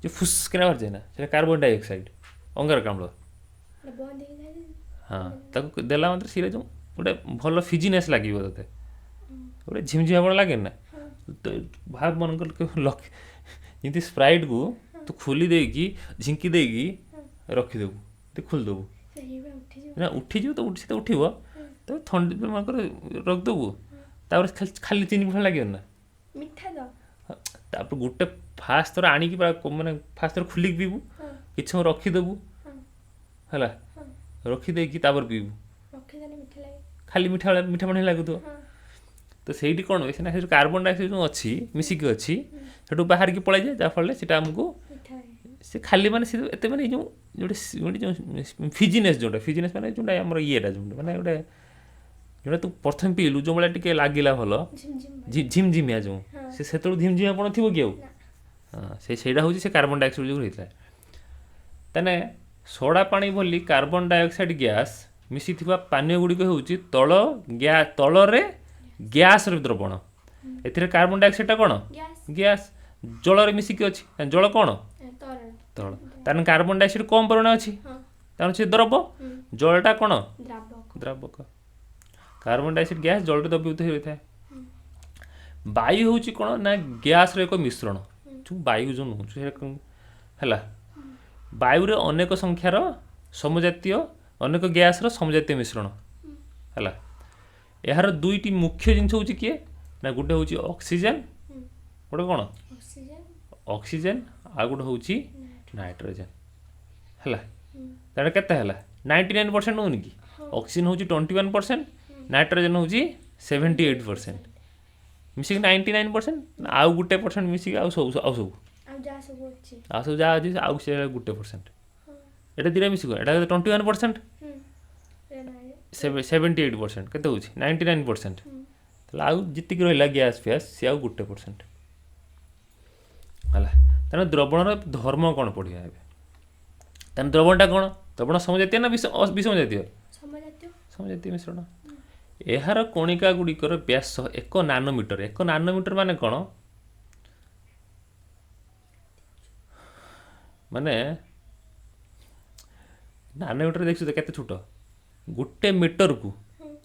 ଯେଉଁ ଫୁସ୍ କିନା ବାହାରିଯାଏ ନା, ସେଇଟା କାର୍ବନ ଡାଇଅକ୍ସାଇଡ୍, ଅଙ୍ଗାରକାମ୍ଳ। ଏଟା ବନ୍ଦ ହେଇକି ଥାଏ। ହଁ, ତାକୁ ଦେଲା ମାତ୍ରେ ସେଇଟା ଯେଉଁ ଗୋଟେ ଭଲ ଫିଜିନେସ୍ ଲାଗିବ ତୋତେ, ଗୋଟେ ଝିମଝିମା ପଣ ଲାଗେନି ନା? ତ ଭାବ ମନେକର ଯେମିତି ସ୍ପ୍ରାଇଟ୍କୁ ତୁ ଖୋଲି ଦେଇକି ଝିଙ୍କି ଦେଇକି ରଖିଦେବୁ, ତୁ ଖୋଲିଦେବୁ ସେ ହେଇବା ଉଠିଯିବ। ନା ଉଠିଯିବ ତ, ସେ ତ ଉଠିବ, ତ ଥଣ୍ଡି ମନେକର ରଖିଦେବୁ, ତାପରେ ଖାଲି ଚିନି ଭଳିଆ ଲାଗିବନି ନା? ମିଠା ତ। ତାପରେ ଗୋଟେ ଫାଷ୍ଟ ଥର ଆଣିକି ପୁରା ମାନେ ଫାଷ୍ଟ ଥର ଖୋଲିକି ପିଇବୁ, ହଁ କିଛି ସମୟ ରଖିଦେବୁ, ହଁ ହେଲା, ହଁ ରଖିଦେଇକି ତାପରେ ପିଇବୁ। ରଖିଦେଲେ ମିଠା ଲାଗେ। ଖାଲି ମିଠା ମିଠା ପାଣି ଲାଗୁଥିବ। ହଁ। ତ ସେଇଠି କ'ଣ ହୁଏ ସିନା, ସେ କାର୍ବନ ଡାଇଅକ୍ସାଇଡ଼ ଯେଉଁ ଅଛି, ମିଶିକି ଅଛି, ସେଠୁ ବାହାରିକି ପଳେଇଯାଏ, ଯାହାଫଳରେ ସେଇଟା ଆମକୁ ମିଠା ଲାଗେ। ସେ ଖାଲି ମାନେ ସେ ଏତେ ମାନେ ଏଇ ଯେଉଁ ଗୋଟେ ଗୋଟେ ଯେଉଁ ଫିଜିନେସ୍, ଯେଉଁଟା ଫିଜିନେସ୍ ମାନେ ଯେଉଁଟା ଆମର ଇଏଟା ଯେଉଁଟା ମାନେ ଗୋଟେ ଯେଉଁଟା ତୁ ପ୍ରଥମେ ପିଇଲୁ, ଯେଉଁ ଭଳିଆ ଟିକେ ଲାଗିଲା ଭଲ, ଝିମଝିମ ଭଳିଆ। ଝିମଝିମିଆ ଯେଉଁ, ହଁ। ସେ ସେତେବେଳକୁ ଝିମଝିମିଆ ଆପଣ ଥିବ କି ଆଉ? ନା। ହଁ, ସେ ସେଇଟା ହେଉଛି ସେ କାର୍ବନ ଡାଇଅକ୍ସାଇଡ଼ ଯୋଗୁଁ ହେଇଥିଲା। ତାହେଲେ ସୋଡ଼ା ପାଣି ଭଳି କାର୍ବନ ଡାଇଅକ୍ସାଇଡ଼ ଗ୍ୟାସ୍ ମିଶିଥିବା ପାନୀୟ ଗୁଡ଼ିକ ହେଉଛି ତଳ ତଳରେ ଗ୍ୟାସ୍ର ଦ୍ରବଣ। ଏଥିରେ କାର୍ବନ ଡାଇଅକ୍ସାଇଡ଼ଟା କ'ଣ? ଗ୍ୟାସ୍। ଗ୍ୟାସ୍ ଜଳରେ ମିଶିକି ଅଛି। ତାହେଲେ ଜଳ କ'ଣ? ତରଳ। ତରଳ। ତାହେଲେ କାର୍ବନ ଡାଇଅକ୍ସାଇଡ଼ କମ୍ ପରିମାଣ ଅଛି, ହଁ ତେଣୁ ସେ ଦ୍ରବ। ଜଳଟା କ'ଣ? ଦ୍ରାବକ। ଦ୍ରାବକ। କାର୍ବନ ଡାଇଅକ୍ସାଇଡ଼ ଗ୍ୟାସ୍ ଜଳରେ ଦ୍ରବୀଭୂତ ହୋଇ ରହିଥାଏ। ବାୟୁ ହେଉଛି କ'ଣ ନା ଗ୍ୟାସ୍ର ଏକ ମିଶ୍ରଣ। ଯେଉଁ ବାୟୁ ଯେଉଁ ନୁହଁ ସେଇଟା ହେଲା, ବାୟୁରେ ଅନେକ ସଂଖ୍ୟାର ସମଜାତୀୟ, ଅନେକ ଗ୍ୟାସ୍ର ସମଜାତୀୟ ମିଶ୍ରଣ ହେଲା। ଏହାର ଦୁଇଟି ମୁଖ୍ୟ ଜିନିଷ ହେଉଛି କିଏ ନା ଗୋଟେ ହେଉଛି ଅକ୍ସିଜେନ୍, ଗୋଟେ କ'ଣ? ଅକ୍ସିଜେନ୍। ଅକ୍ସିଜେନ୍, ଆଉ ଗୋଟେ ହେଉଛି ନାଇଟ୍ରୋଜେନ୍। ହେଲା, ତାହେଲେ କେତେ ହେଲା? 99% ହେଉନି କି? ଅକ୍ସିଜେନ୍ ହେଉଛି 21%, ନାଇଟ୍ରୋଜେନ୍ ହେଉଛି 78%, ମିଶିକି 99%। ଆଉ 1% ମିଶିକି ଆଉ ସବୁ, ଆଉ ସବୁ, ଆଉ ଯାହା ସବୁ ଅଛି। ଆଉ ସବୁ ଯାହା ଅଛି, ଆଉ ସେ 1%। ହଁ ଏଇଟା ଦୁଇଟା ମିଶିକି ଏଇଟା 21%। ଏଇଟା ନାଇଁ। 78% କେତେ ହେଉଛି? 99%। ତାହେଲେ ଆଉ ଯେତିକି ରହିଲା ଗ୍ୟାସ୍ ଫ୍ୟାସ୍, ସେ ଆଉ 1% ହେଲା। ତେଣୁ ଦ୍ରବଣର ଧର୍ମ କ'ଣ ପଢ଼ିବା ଏବେ। ତେଣୁ ଦ୍ରବଣଟା କ'ଣ? ଦ୍ରବଣ ସମଜାତୀୟ ନା ବିଷମ ଜାତୀୟ? ସମଜାତୀୟ। ସମଜାତୀୟ ମିଶ୍ରଣ। ଏହାର କଣିକା ଗୁଡ଼ିକର ବ୍ୟାସ 1 ନାନୋମିଟର। 1 ନାନୋମିଟର ମାନେ କ'ଣ? ମାନେ ନାନୋମିଟର ଦେଖିଛୁ ତ କେତେ ଛୋଟ? ଗୋଟେ ମିଟରକୁ,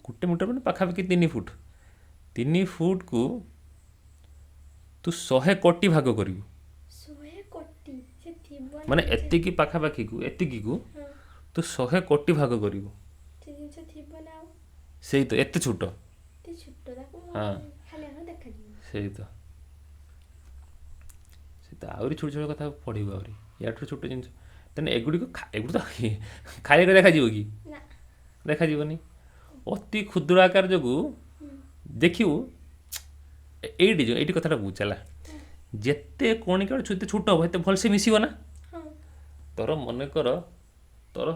ଗୋଟେ ମିଟର ମାନେ ପାଖାପାଖି 3 ଫୁଟ, 3 ଫୁଟକୁ ତୁ 100 କୋଟି ଭାଗ କରିବୁ। 100 କୋଟି ସେ ଥିବ ମାନେ ନା ଏତିକି ପାଖାପାଖିକୁ, ଏତିକିକୁ ହଁ ତୁ 100 କୋଟି ଭାଗ କରିବୁ। ସେ ଜିନିଷ ଥିବ ନା ଆଉ? ସେଇ ତ, ଏତେ ଛୋଟ। ଏତେ ଛୋଟ ତାକୁ ହଁ। ଖାଲି ଆଣ ଦେଖାଯିବ। ସେଇ ତ, ସେ ତ ଆହୁରି ଛୋଟ ଛୋଟ କଥା ପଢ଼ିବୁ, ଆହୁରି ୟାଠୁ ଛୋଟ ଜିନିଷ। ତେଣୁ ଏଗୁଡ଼ିକ ଏଗୁଡ଼ିକ ତ ଖାଲି ଦେଖାଯିବ କି? ନା। ଦେଖାଯିବନି। ଅତି କ୍ଷୁଦ୍ର ଆକାର ଯୋଗୁଁ ଦେଖିବୁ, ଏଇଠି ଯେଉଁ ଏଇଠି କଥାଟା ବୁଝ ହେଲା, ଯେତେ କଣିକା ଯେତେ ଛୋଟ ହେବ ସେତେ ଭଲସେ ମିଶିବ ନା? ହଁ। ତୋର ମନେକର ତୋର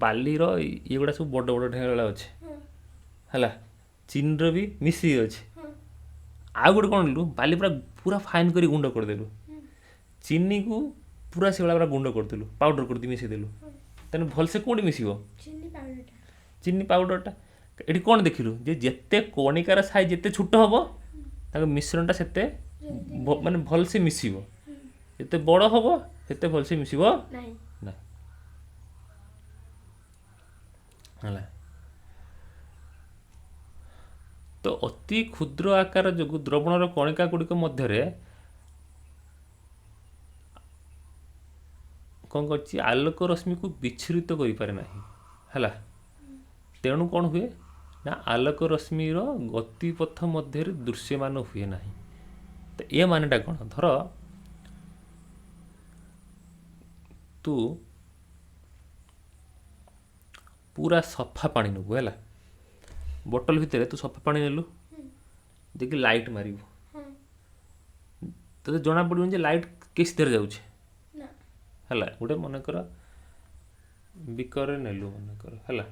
ବାଲିର ଇଏ ଗୁଡ଼ା ସବୁ ବଡ଼ ବଡ଼ ଢେର ଅଛି, ହଁ ହେଲା, ଚିନିର ବି ମିଶିକି ଅଛି। ହଁ ଆଉ ଗୋଟେ କ'ଣ କଲୁ, ବାଲି ପୁରା ପୁରା ଫାଇନ୍ କରି ଗୁଣ୍ଡ କରିଦେଲୁ, ଚିନିକୁ ପୁରା ସେଭଳିଆ ପୁରା ଗୁଣ୍ଡ କରିଦେଲୁ, ପାଉଡ଼ର କରିଦେଇ ମିଶେଇଦେଲୁ। ତେଣୁ ଭଲସେ କେଉଁଠି ମିଶିବ? ଚିନି ପାଉଡ଼ରଟା। ଚିନି ପାଉଡ଼ରଟା। ଏଠି କ'ଣ ଦେଖିଲୁ ଯେ ଯେତେ କଣିକାର ସାଇଜ୍ ଯେତେ ଛୋଟ ହେବ, ତାଙ୍କ ମିଶ୍ରଣଟା ସେତେ ମାନେ ଭଲସେ ମିଶିବ। ଯେତେ ବଡ଼ ହେବ ସେତେ ଭଲସେ ମିଶିବ ନାହିଁ। ନା। ହେଲା ତ, ଅତି କ୍ଷୁଦ୍ର ଆକାର ଯୋଗୁଁ ଦ୍ରବଣର କଣିକା ଗୁଡ଼ିକ ମଧ୍ୟରେ କ'ଣ କରିଛି? ଆଲୋକ ରଶ୍ମିକୁ ବିଚ୍ଛୁରିତ କରିପାରେ ନାହିଁ। ହେଲା, ତେଣୁ କ'ଣ ହୁଏ ନା ଆଲୋକ ରଶ୍ମିର ଗତିପଥ ମଧ୍ୟରେ ଦୃଶ୍ୟମାନ ହୁଏ ନାହିଁ। ତ ଏ ମାନେଟା କ'ଣ? ଧର ତୁ ପୁରା ସଫା ପାଣି ନେବୁ, ହେଲା, ବୋଟଲ ଭିତରେ ତୁ ସଫା ପାଣି ନେଲୁ, ଦେଖି ଲାଇଟ୍ ମାରିବୁ, ହଁ ତୋତେ ଜଣା ପଡ଼ିବନି ଯେ ଲାଇଟ୍ କେସିଧାରେ ଯାଉଛି। ନା। ହେଲା, ଗୋଟେ ମନେକର ବିକରରେ ନେଲୁ ମନେକର, ହେଲା,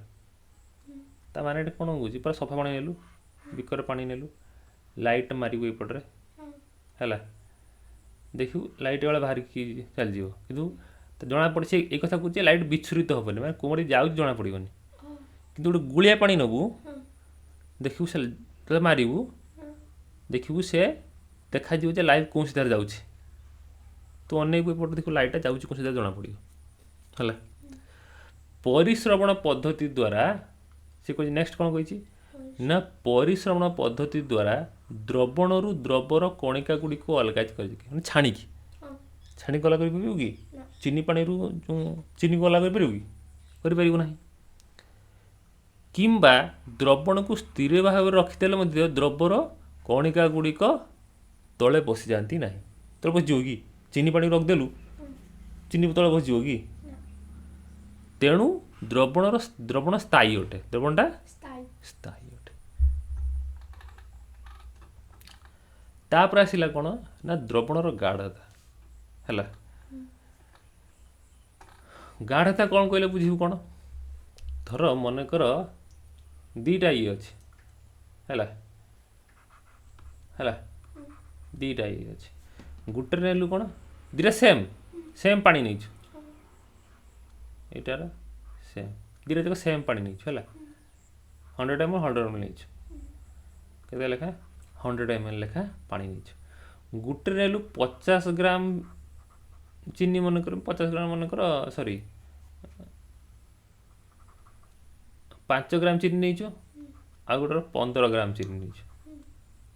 ତା ମାନେ ଏଠି କ'ଣ କହୁଛି? ପୁରା ସଫା ପାଣି ନେଲୁ, ବିକରରେ ପାଣି ନେଲୁ, ଲାଇଟ୍ ମାରିବୁ ଏପଟରେ, ହଁ ହେଲା, ଦେଖିବୁ ଲାଇଟ୍ ବେଳେ ବାହାରିକି ଚାଲିଯିବ। କିନ୍ତୁ ଜଣା ପଡ଼ିଛି, ଏଇ କଥା କହୁଛି, ଲାଇଟ୍ ବିଚ୍ଛୁରିତ ହେବନି, ମାନେ କେଉଁଠି ଯାଉଛି ଜଣା ପଡ଼ିବନି। ହଁ କିନ୍ତୁ ଗୋଟେ ଗୋଳିଆ ପାଣି ନେବୁ, ହଁ ଦେଖିବୁ ସେ ଯେତେବେଳେ ମାରିବୁ, ହଁ ଦେଖିବୁ ସେ ଦେଖାଯିବ ଯେ ଲାଇଟ୍ କେଉଁ ସିଧାରେ ଯାଉଛି। ତୁ ଅନେଇବୁ ଏପଟେ, ଦେଖିବୁ ଲାଇଟ୍ଟା ଯାଉଛି କେଉଁ ସିଧାରେ ଜଣା ପଡ଼ିବ। ହେଲା, ପରିଶ୍ରବଣ ପଦ୍ଧତି ଦ୍ୱାରା ସେ କହୁଛି, ନେକ୍ସଟ କ'ଣ କହିଛି ନା ପରିଶ୍ରବଣ ପଦ୍ଧତି ଦ୍ୱାରା ଦ୍ରବଣରୁ ଦ୍ରବର କଣିକା ଗୁଡ଼ିକୁ ଅଲଗା କରିକି, ମାନେ ଛାଣିକି, ହଁ ଛାଣିକି ଅଲଗା କରିପାରିବୁ କି? ନା। ଚିନି ପାଣିରୁ ଯେଉଁ ଚିନିକୁ ଅଲଗା କରିପାରିବୁ କି? କରିପାରିବୁ ନାହିଁ। କିମ୍ବା ଦ୍ରବଣକୁ ସ୍ଥିର ଭାବରେ ରଖିଦେଲେ ମଧ୍ୟ ଦ୍ରବର କଣିକା ଗୁଡ଼ିକ ତଳେ ବସିଯାଆନ୍ତି ନାହିଁ। ତଳେ ପଶିଯିବ କି? ଚିନି ପାଣି ରଖିଦେଲୁ, ଚିନି ତଳେ ବସିଯିବ କି? ତେଣୁ ଦ୍ରବଣର ଦ୍ରବଣ ସ୍ଥାୟୀ ଅଟେ। ଦ୍ରବଣଟା ସ୍ଥାୟୀ ଅଟେ। ତାପରେ ଆସିଲା କ'ଣ ନା ଦ୍ରବଣର ଗାଢ଼ତା। ହେଲା, ଗାଢ଼ତା କ'ଣ କହିଲେ ବୁଝିବୁ କ'ଣ? ଧର ମନେକର ଦୁଇଟା ଇଏ ଅଛି, ହେଲା ହେଲା ଦୁଇଟା ଇଏ ଅଛି, ଗୋଟେ ନେଲୁ କ'ଣ ଦୁଇଟା ସେମ୍ ସେମ୍ ପାଣି ନେଇଛୁ, ଏଇଟାର ସେମ୍ ଦୁଇଟା ଯାକ ସେମ୍ ପାଣି ନେଇଛୁ, ହେଲା 100 ml 100 ml ନେଇଛୁ, କେତେ ଲେଖା 100 ml ଲେଖା ପାଣି ନେଇଛୁ। ଗୋଟେ ନେଲୁ 50 ଗ୍ରାମ ଚିନି ମନେକର, 50 ଗ୍ରାମ ମନେକର, ସରି, 5 ଗ୍ରାମ ଚିନି ନେଇଛୁ, ଆଉ ଗୋଟେ 15 ଗ୍ରାମ ଚିନି ନେଇଛୁ,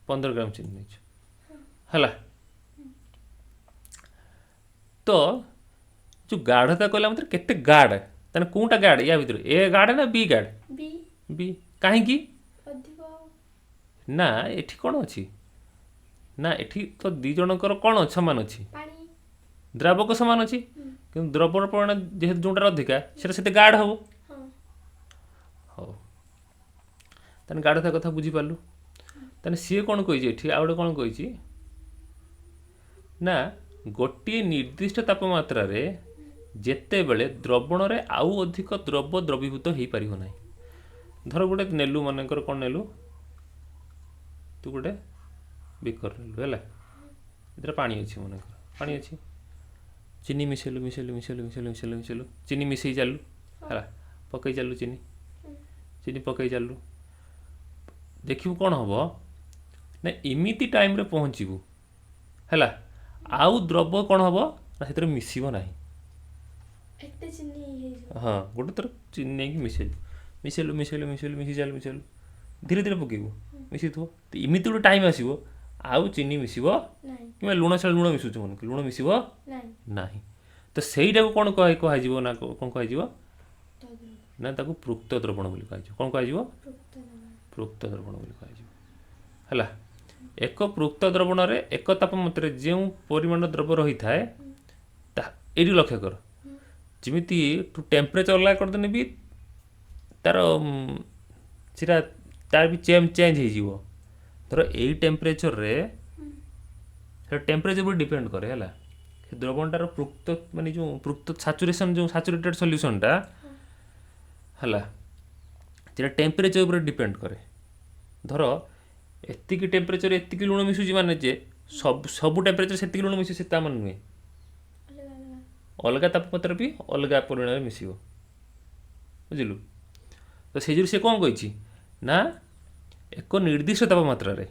15 ଗ୍ରାମ ଚିନି ନେଇଛୁ, ହେଲା। ତ ଯେଉଁ ଗାଢ଼ତା କହିଲା ମାତ୍ର କେତେ ଗାଢ଼, ତାହେଲେ କେଉଁଟା ଗାଢ଼ ୟା ଭିତରୁ? ଏ ଗାଢ଼ ନା ବି ଗାଢ଼? ବି। ବି କାହିଁକି? ଅଧିକ। ନା, ଏଠି କ'ଣ ଅଛି ନା ଏଠି ତ ଦୁଇ ଜଣଙ୍କର କ'ଣ ସମାନ ଅଛି? ପାଣି। ଦ୍ରାବକ ସମାନ ଅଛି, କିନ୍ତୁ ଦ୍ରବର ପରିମାଣ ଯେହେତୁ ଯେଉଁଟାର ଅଧିକା ସେଟା ସେତେ ଗାଢ଼ ହେବ। ହଉ, ତାହେଲେ ଗାଢ଼ତା କଥା ବୁଝିପାରିଲୁ। ତାହେଲେ ସିଏ କ'ଣ କହିଛି ଏଠି? ଆଉ ଗୋଟେ କ'ଣ କହିଛି ନା ଗୋଟିଏ ନିର୍ଦ୍ଦିଷ୍ଟ ତାପମାତ୍ରାରେ ଯେତେବେଳେ ଦ୍ରବଣରେ ଆଉ ଅଧିକ ଦ୍ରବ ଦ୍ରବୀଭୂତ ହେଇପାରିବ ନାହିଁ। ଧର ଗୋଟେ ନେଲୁ, ମନେକର କ'ଣ ନେଲୁ, ତୁ ଗୋଟେ ବିକର ନେଲୁ, ହେଲା, ଏଥିରେ ପାଣି ଅଛି, ମନେକର ପାଣି ଅଛି, ଚିନି ମିଶେଇଲୁ, ମିଶେଇଲୁ, ମିଶେଇଲୁ, ମିଶେଇଲୁ, ମିଶେଇଲୁ, ମିଶେଇଲୁ, ଚିନି ମିଶେଇ ଚାଲିଲୁ, ହେଲା, ପକେଇ ଚାଲିଲୁ ଚିନି, ଚିନି ପକେଇ ଚାଲିଲୁ। ଦେଖିବୁ କ'ଣ ହେବ ନା ଏମିତି ଟାଇମ୍ରେ ପହଞ୍ଚିବୁ, ହେଲା, ଆଉ ଦ୍ରବ କ'ଣ ହେବ ନା ସେଥିରେ ମିଶିବ ନାହିଁ। ଏତେ ଚିନି ହେଇଯିବ। ହଁ, ଗୋଟେ ଥର ଚିନି ନେଇକି ମିଶେଇଲୁ, ମିଶେଇଲୁ, ମିଶେଇଲୁ, ମିଶେଇଲୁ, ମିଶେଇ ଚାଲୁ, ମିଶେଇଲୁ, ଧୀରେ ଧୀରେ ପକେଇବୁ, ମିଶିଥିବ ତ ଏମିତି ଗୋଟେ ଟାଇମ୍ ଆସିବ ଆଉ ଚିନି ମିଶିବ ନାହିଁ। କିମ୍ବା ଲୁଣ ଛାଡ଼, ଲୁଣ ମିଶୁଛୁ ମନେକର, ଲୁଣ ମିଶିବ ନାହିଁ। ନାହିଁ। ତ ସେଇଟାକୁ କ'ଣ କୁହାଯିବ ନା କ'ଣ କୁହାଯିବ ନା ତାକୁ ପୃକ୍ତ ଦ୍ରବଣ ବୋଲି କୁହାଯିବ। କ'ଣ କୁହାଯିବ? ପୃକ୍ତ ଦ୍ରବଣ। ପୃକ୍ତ ଦ୍ରବଣ ବୋଲି କୁହାଯିବ। ହେଲା, ଏକ ପୃକ୍ତ ଦ୍ରବଣରେ ଏକ ତାପମାତ୍ରାରେ ଯେଉଁ ପରିମାଣର ଦ୍ରବ ରହିଥାଏ ତାହା, ଏଇଠି ଲକ୍ଷ୍ୟ କର, ଯେମିତି ତୁ ଟେମ୍ପରେଚର ଅଲଗା କରିଦେଲେ ବି ତାର ସେଟା ତାର ବି ଚେଞ୍ଜ ଚେଞ୍ଜ ହେଇଯିବ। ଧର ଏଇ ଟେମ୍ପରେଚରରେ, ସେଟା ଟେମ୍ପରେଚର ଉପରେ ଡିପେଣ୍ଡ କରେ, ହେଲା, ସେ ଦ୍ରବଣଟାର ପୃକ୍ତ ମାନେ ଯେଉଁ ପୃକ୍ତ ସାଚୁରେସନ୍, ଯେଉଁ ସାଚୁରେଟେଡ୍ ସଲ୍ୟୁସନ୍ଟା, ହେଲା, ସେଟା ଟେମ୍ପରେଚର ଉପରେ ଡିପେଣ୍ଡ କରେ। ଧର ଏତିକି ଟେମ୍ପରେଚର ଏତିକି ଲୁଣ ମିଶୁଛି, ମାନେ ଯେ ସବୁ ସବୁ ଟେମ୍ପରେଚର ସେତିକି ଲୁଣ ମିଶୁଛି ସେ ତା ମାନେ ନୁହେଁ। ଅଲଗା ଅଲଗା। ଅଲଗା ତାପମାତ୍ରା ବି ଅଲଗା ପରିମାଣରେ ମିଶିବ, ବୁଝିଲୁ ତ? ସେଇ ଯୋଗୁଁ ସେ କ'ଣ କହିଛି ନା ଏକ ନିର୍ଦ୍ଦିଷ୍ଟ ତାପମାତ୍ରାରେ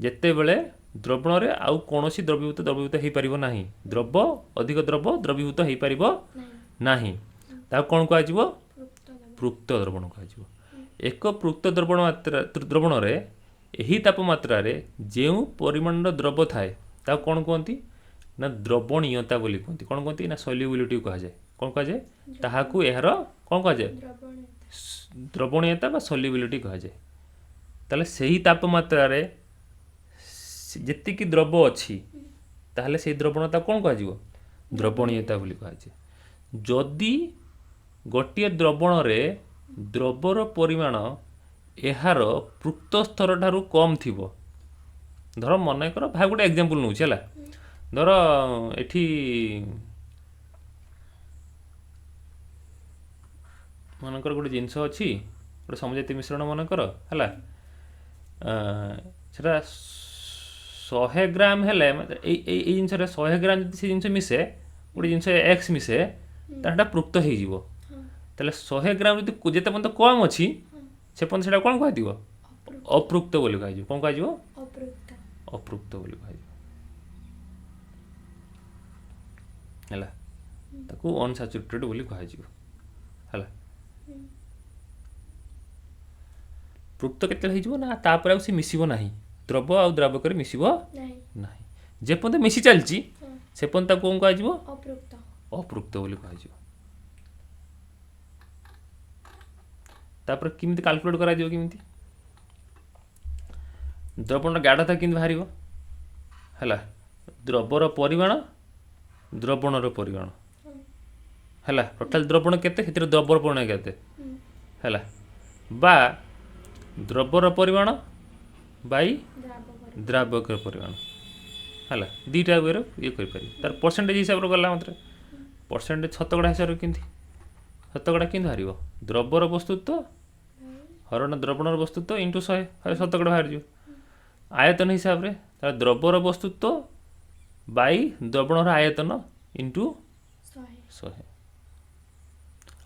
ଯେତେବେଳେ ଦ୍ରବଣରେ ଆଉ କୌଣସି ଦ୍ରବୀଭୂତ ଦ୍ରବୀଭୂତ ହେଇପାରିବ ନାହିଁ, ଦ୍ରବ ଅଧିକ ଦ୍ରବ ଦ୍ରବୀଭୂତ ହେଇପାରିବ ନାହିଁ। ନାହିଁ, ତାକୁ କ'ଣ କୁହାଯିବ? ପୃକ୍ତ ଦ୍ରବଣ। ପୃକ୍ତ ଦ୍ରବଣ କୁହାଯିବ। ଏକ ପୃକ୍ତ ଦ୍ରବଣ ମାତ୍ରା ଦ୍ରବଣରେ ଏହି ତାପମାତ୍ରାରେ ଯେଉଁ ପରିମାଣର ଦ୍ରବ ଥାଏ ତାକୁ କ'ଣ କୁହନ୍ତି ନା ଦ୍ରବଣୀୟତା ବୋଲି କୁହନ୍ତି। କ'ଣ କୁହନ୍ତି ନା ସଲ୍ୟୁବିଲିଟି କୁହାଯାଏ। କ'ଣ କୁହାଯାଏ ତାହାକୁ? ଏହାର କ'ଣ କୁହାଯାଏ? ଦ୍ରବଣୀୟତା। ଦ୍ରବଣୀୟତା ବା ସଲ୍ୟୁବିଲିଟି କୁହାଯାଏ। ତାହେଲେ ସେହି ତାପମାତ୍ରାରେ ଯେତିକି ଦ୍ରବ ଅଛି, ତାହେଲେ ସେଇ ଦ୍ରବଣତା କ'ଣ କୁହାଯିବ? ଦ୍ରବଣୀୟତା ବୋଲି କୁହାଯାଏ। ଯଦି ଗୋଟିଏ ଦ୍ରବଣରେ ଦ୍ରବର ପରିମାଣ ଏହାର ପୃକ୍ତ ସ୍ତର ଠାରୁ କମ୍ ଥିବ, ଧର ମନେକର ଭାଇ ଗୋଟେ ଏକ୍ଜାମ୍ପଲ୍ ନେଉଛି, ହେଲା, ଧର ଏଠି ମନେକର ଗୋଟେ ଜିନିଷ ଅଛି, ଗୋଟେ ସମଜାତୀୟ ମିଶ୍ରଣ ମନେକର, ହେଲା, ସେଟା 100 ଗ୍ରାମ ହେଲେ ମାନେ ଏଇ ଏଇ ଏଇ ଜିନିଷରେ 100 ଗ୍ରାମ ଯଦି ସେ ଜିନିଷ ମିଶେ, ଗୋଟେ ଜିନିଷ ଏକ୍ସ ମିଶେ, ତାହେଲେ ସେଟା ପୃକ୍ତ ହେଇଯିବ। ତାହେଲେ 100 ଗ୍ରାମ ଯଦି ଯେତେ ପର୍ଯ୍ୟନ୍ତ କମ୍ ଅଛି ସେ ପର୍ଯ୍ୟନ୍ତ ସେଟା କ'ଣ କୁହାଯିବ? ଅପୃକ୍ତ ବୋଲି କୁହାଯିବ। କ'ଣ କୁହାଯିବ? ଅପୃକ୍ତ। ଅପୃକ୍ତ ବୋଲି କୁହାଯିବ। ହେଲା, ତାକୁ ଅନସାଚୁରେଟେଡ୍ ବୋଲି କୁହାଯିବ। ହେଲା, ପୃକ୍ତ କେତେବେଳେ ହେଇଯିବ ନା ତାପରେ ଆଉ ସେ ମିଶିବ ନାହିଁ, ଦ୍ରବ ଆଉ ଦ୍ରାବକରେ ମିଶିବ ନାହିଁ। ନାହିଁ। ଯେପର୍ଯ୍ୟନ୍ତ ମିଶି ଚାଲିଛି ସେ ପର୍ଯ୍ୟନ୍ତ ତାକୁ କ'ଣ କୁହାଯିବ? ଅପୃକ୍ତ। ଅପୃକ୍ତ ବୋଲି କୁହାଯିବ। ତାପରେ କେମିତି କାଲକୁଲେଟ୍ କରାଯିବ? କେମିତି ଦ୍ରବଣର ଗାଢ଼ତା କେମିତି ବାହାରିବ? ହେଲା, ଦ୍ରବର ପରିମାଣ ଦ୍ରବଣର ପରିମାଣ ହେଲା, ଟୋଟାଲ ଦ୍ରବଣ କେତେ ସେଥିରେ ଦ୍ରବର ପରିମାଣ କେତେ ହେଲା, ବା ଦ୍ରବର ପରିମାଣ ବାଇ ଦ୍ରାବକର ପରିମାଣ ହେଲା। ଦୁଇଟା ୱେରେ ଇଏ କରିପାରିବେ। ତାର ପରସେଣ୍ଟେଜ ହିସାବରେ ଗଲା ମାତ୍ରେ ପରସେଣ୍ଟେଜ ଶତକଡ଼ା ହିସାବରେ କେମିତି, ଶତକଡ଼ା କେମିତି ବାହାରିବ? ଦ୍ରବର ବସ୍ତୁତ୍ୱ ହରଣ ଦ୍ରବଣର ବସ୍ତୁତ୍ୱ ଇଣ୍ଟୁ 100, ଶତକଡ଼ା ବାହାରିଯିବ। ଆୟତନ ହିସାବରେ ତାର ଦ୍ରବର ବସ୍ତୁତ୍ୱ ବାଇ ଦ୍ରବଣର ଆୟତନ ଇଣ୍ଟୁ 100।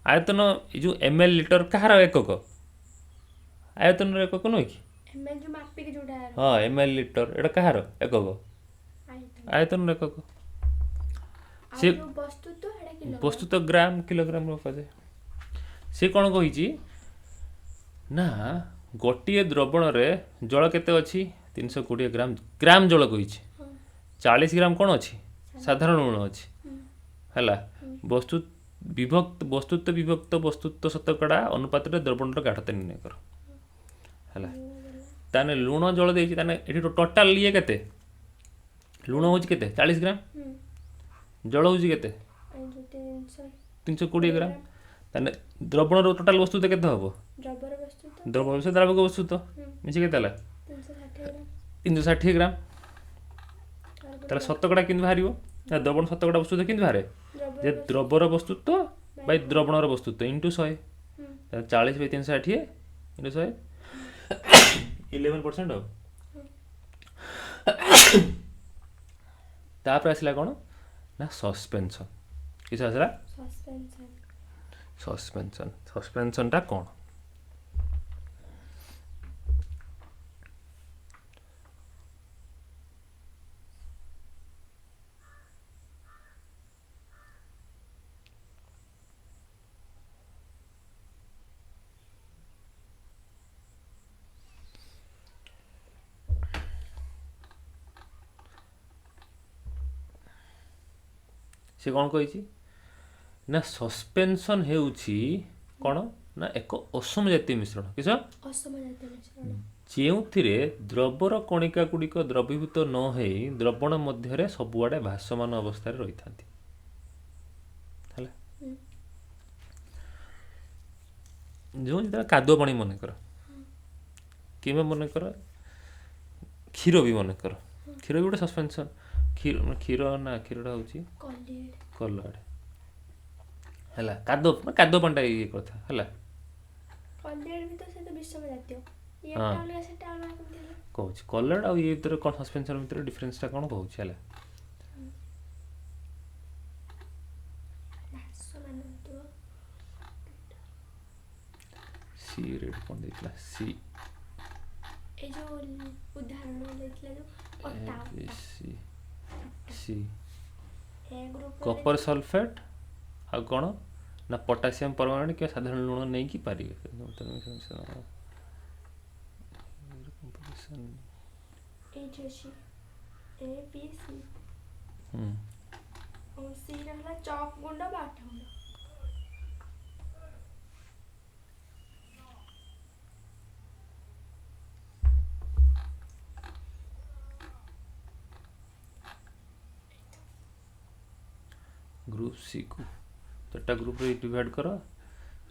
ଆୟତନ ଏ ଯେଉଁ ଏମ୍ ଏଲ୍ ଲିଟର କାହାର ଏକକ? ଆୟତନର ଏକକ ନୁହେଁ କି? ହଁ, ଏମ୍ ଏଲ୍ ଲିଟର ଏଇଟା କାହାର ଏକକ? ଆୟତନର ଏକକ। ସେ ବସ୍ତୁତ୍ୱ ଗ୍ରାମ କିଲୋଗ୍ରାମ ରଖାଯାଏ। ସେ କ'ଣ କହିଛି ନା ଗୋଟିଏ ଦ୍ରବଣରେ ଜଳ କେତେ ଅଛି? 320 ଗ୍ରାମ ଗ୍ରାମ ଜଳ କହିଛି। 40 ଗ୍ରାମ କ'ଣ ଅଛି? ସାଧାରଣ ଲୁଣ ଅଛି ହେଲା। ବସ୍ତୁ ବିଭକ୍ତ ବସ୍ତୁତ୍ୱ ବିଭକ୍ତ ବସ୍ତୁତ୍ୱ ଶତକଡ଼ା ଅନୁପାତରେ ଦ୍ରବଣର ଗାଢ଼ତା ନିର୍ଣ୍ଣୟ କର ହେଲା। ତାହେଲେ ଲୁଣ ଜଳ ଦେଇଛି, ତାହେଲେ ଏଠି ଟୋଟାଲ ଇଏ କେତେ? ଲୁଣ ହେଉଛି କେତେ? 40 ଗ୍ରାମ। ଜଳ ହେଉଛି କେତେ? 320 ଗ୍ରାମ। ତାହେଲେ ଦ୍ରବଣର ଟୋଟାଲ ବସ୍ତୁତ୍ୱ କେତେ ହେବ? ଦ୍ରବ ଦ୍ରାବକ ବସ୍ତୁତ୍ୱ ମିଶି କେତେ ହେଲା? 360 ଗ୍ରାମ। ତାହେଲେ ଶତକଡ଼ା କେମିତି ବାହାରିବ? ନା ଦ୍ରବଣ ଶତକଡ଼ା ବସ୍ତୁତ୍ୱ କେମିତି ବାହାରେ? ଯେ ଦ୍ରବର ବସ୍ତୁତ୍ୱ ବାଇ ଦ୍ରବଣର ବସ୍ତୁତ୍ୱ ଇଣ୍ଟୁ 100। ତାହେଲେ 40 ବାଇ 360 ଇଣ୍ଟୁ 100, 11% ଆଉ। ତାପରେ ଆସିଲା କ'ଣ ନା ସସ୍ପେନ୍ସନ୍। କିଛି ଆସିଲା ସସ୍ପେନ୍ସନ୍। ସସ୍ପେନ୍ସନ୍ଟା କ'ଣ? ସେ କ'ଣ କହିଛି ନା ସସ୍ପେନ୍ସନ୍ ହେଉଛି କ'ଣ ନା ଏକ ଅସମ ଜାତୀୟ ମିଶ୍ରଣ। କିସ? ଯେଉଁଥିରେ ଦ୍ରବର କଣିକା ଗୁଡ଼ିକ ଦ୍ରବୀଭୂତ ନ ହେଇ ଦ୍ରବଣ ମଧ୍ୟରେ ସବୁଆଡ଼େ ଭାସମାନ ଅବସ୍ଥାରେ ରହିଥାନ୍ତି ହେଲା। ଯେଉଁ ଯେତେବେଳେ କାଦୁଅ ପାଣି ମନେକର, କିମ୍ବା ମନେକର କ୍ଷୀର ବି ମନେକର, କ୍ଷୀର ବି ଗୋଟେ ସସ୍ପେନ୍ସନ୍। କ୍ଷୀର କ୍ଷୀର ନା କ୍ଷୀରଟା ହେଉଛି କଲଏଡ୍ ହେଲା। କାଦୁଅ କାଦୁଅ ପାଣିଟା ଇଏ କଥା ହେଲା। ହଁ କହୁଛି କଲଏଡ୍ ଆଉ ଇଏ ଭିତରେ କ'ଣ ସସ୍ପେନ୍ସନ୍ ଭିତରେ ଡିଫରେନ୍ସଟା କ'ଣ କହୁଛି ହେଲା। ସି ରେଟ୍ କ'ଣ ଦେଇଥିଲା? C C C copper sulphate ଆଉ କ'ଣ ନା ପଟାସିୟମ୍ ପରମାଙ୍ଗନେଟ୍ କିମ୍ବା ସାଧାରଣ ଲୁଣ ନେଇକି ପାରିବେ। ଗ୍ରୁପ୍ ସିକୁ ଚାରିଟା ଗ୍ରୁପ୍ରେ ଡିଭାଇଡ଼ କର,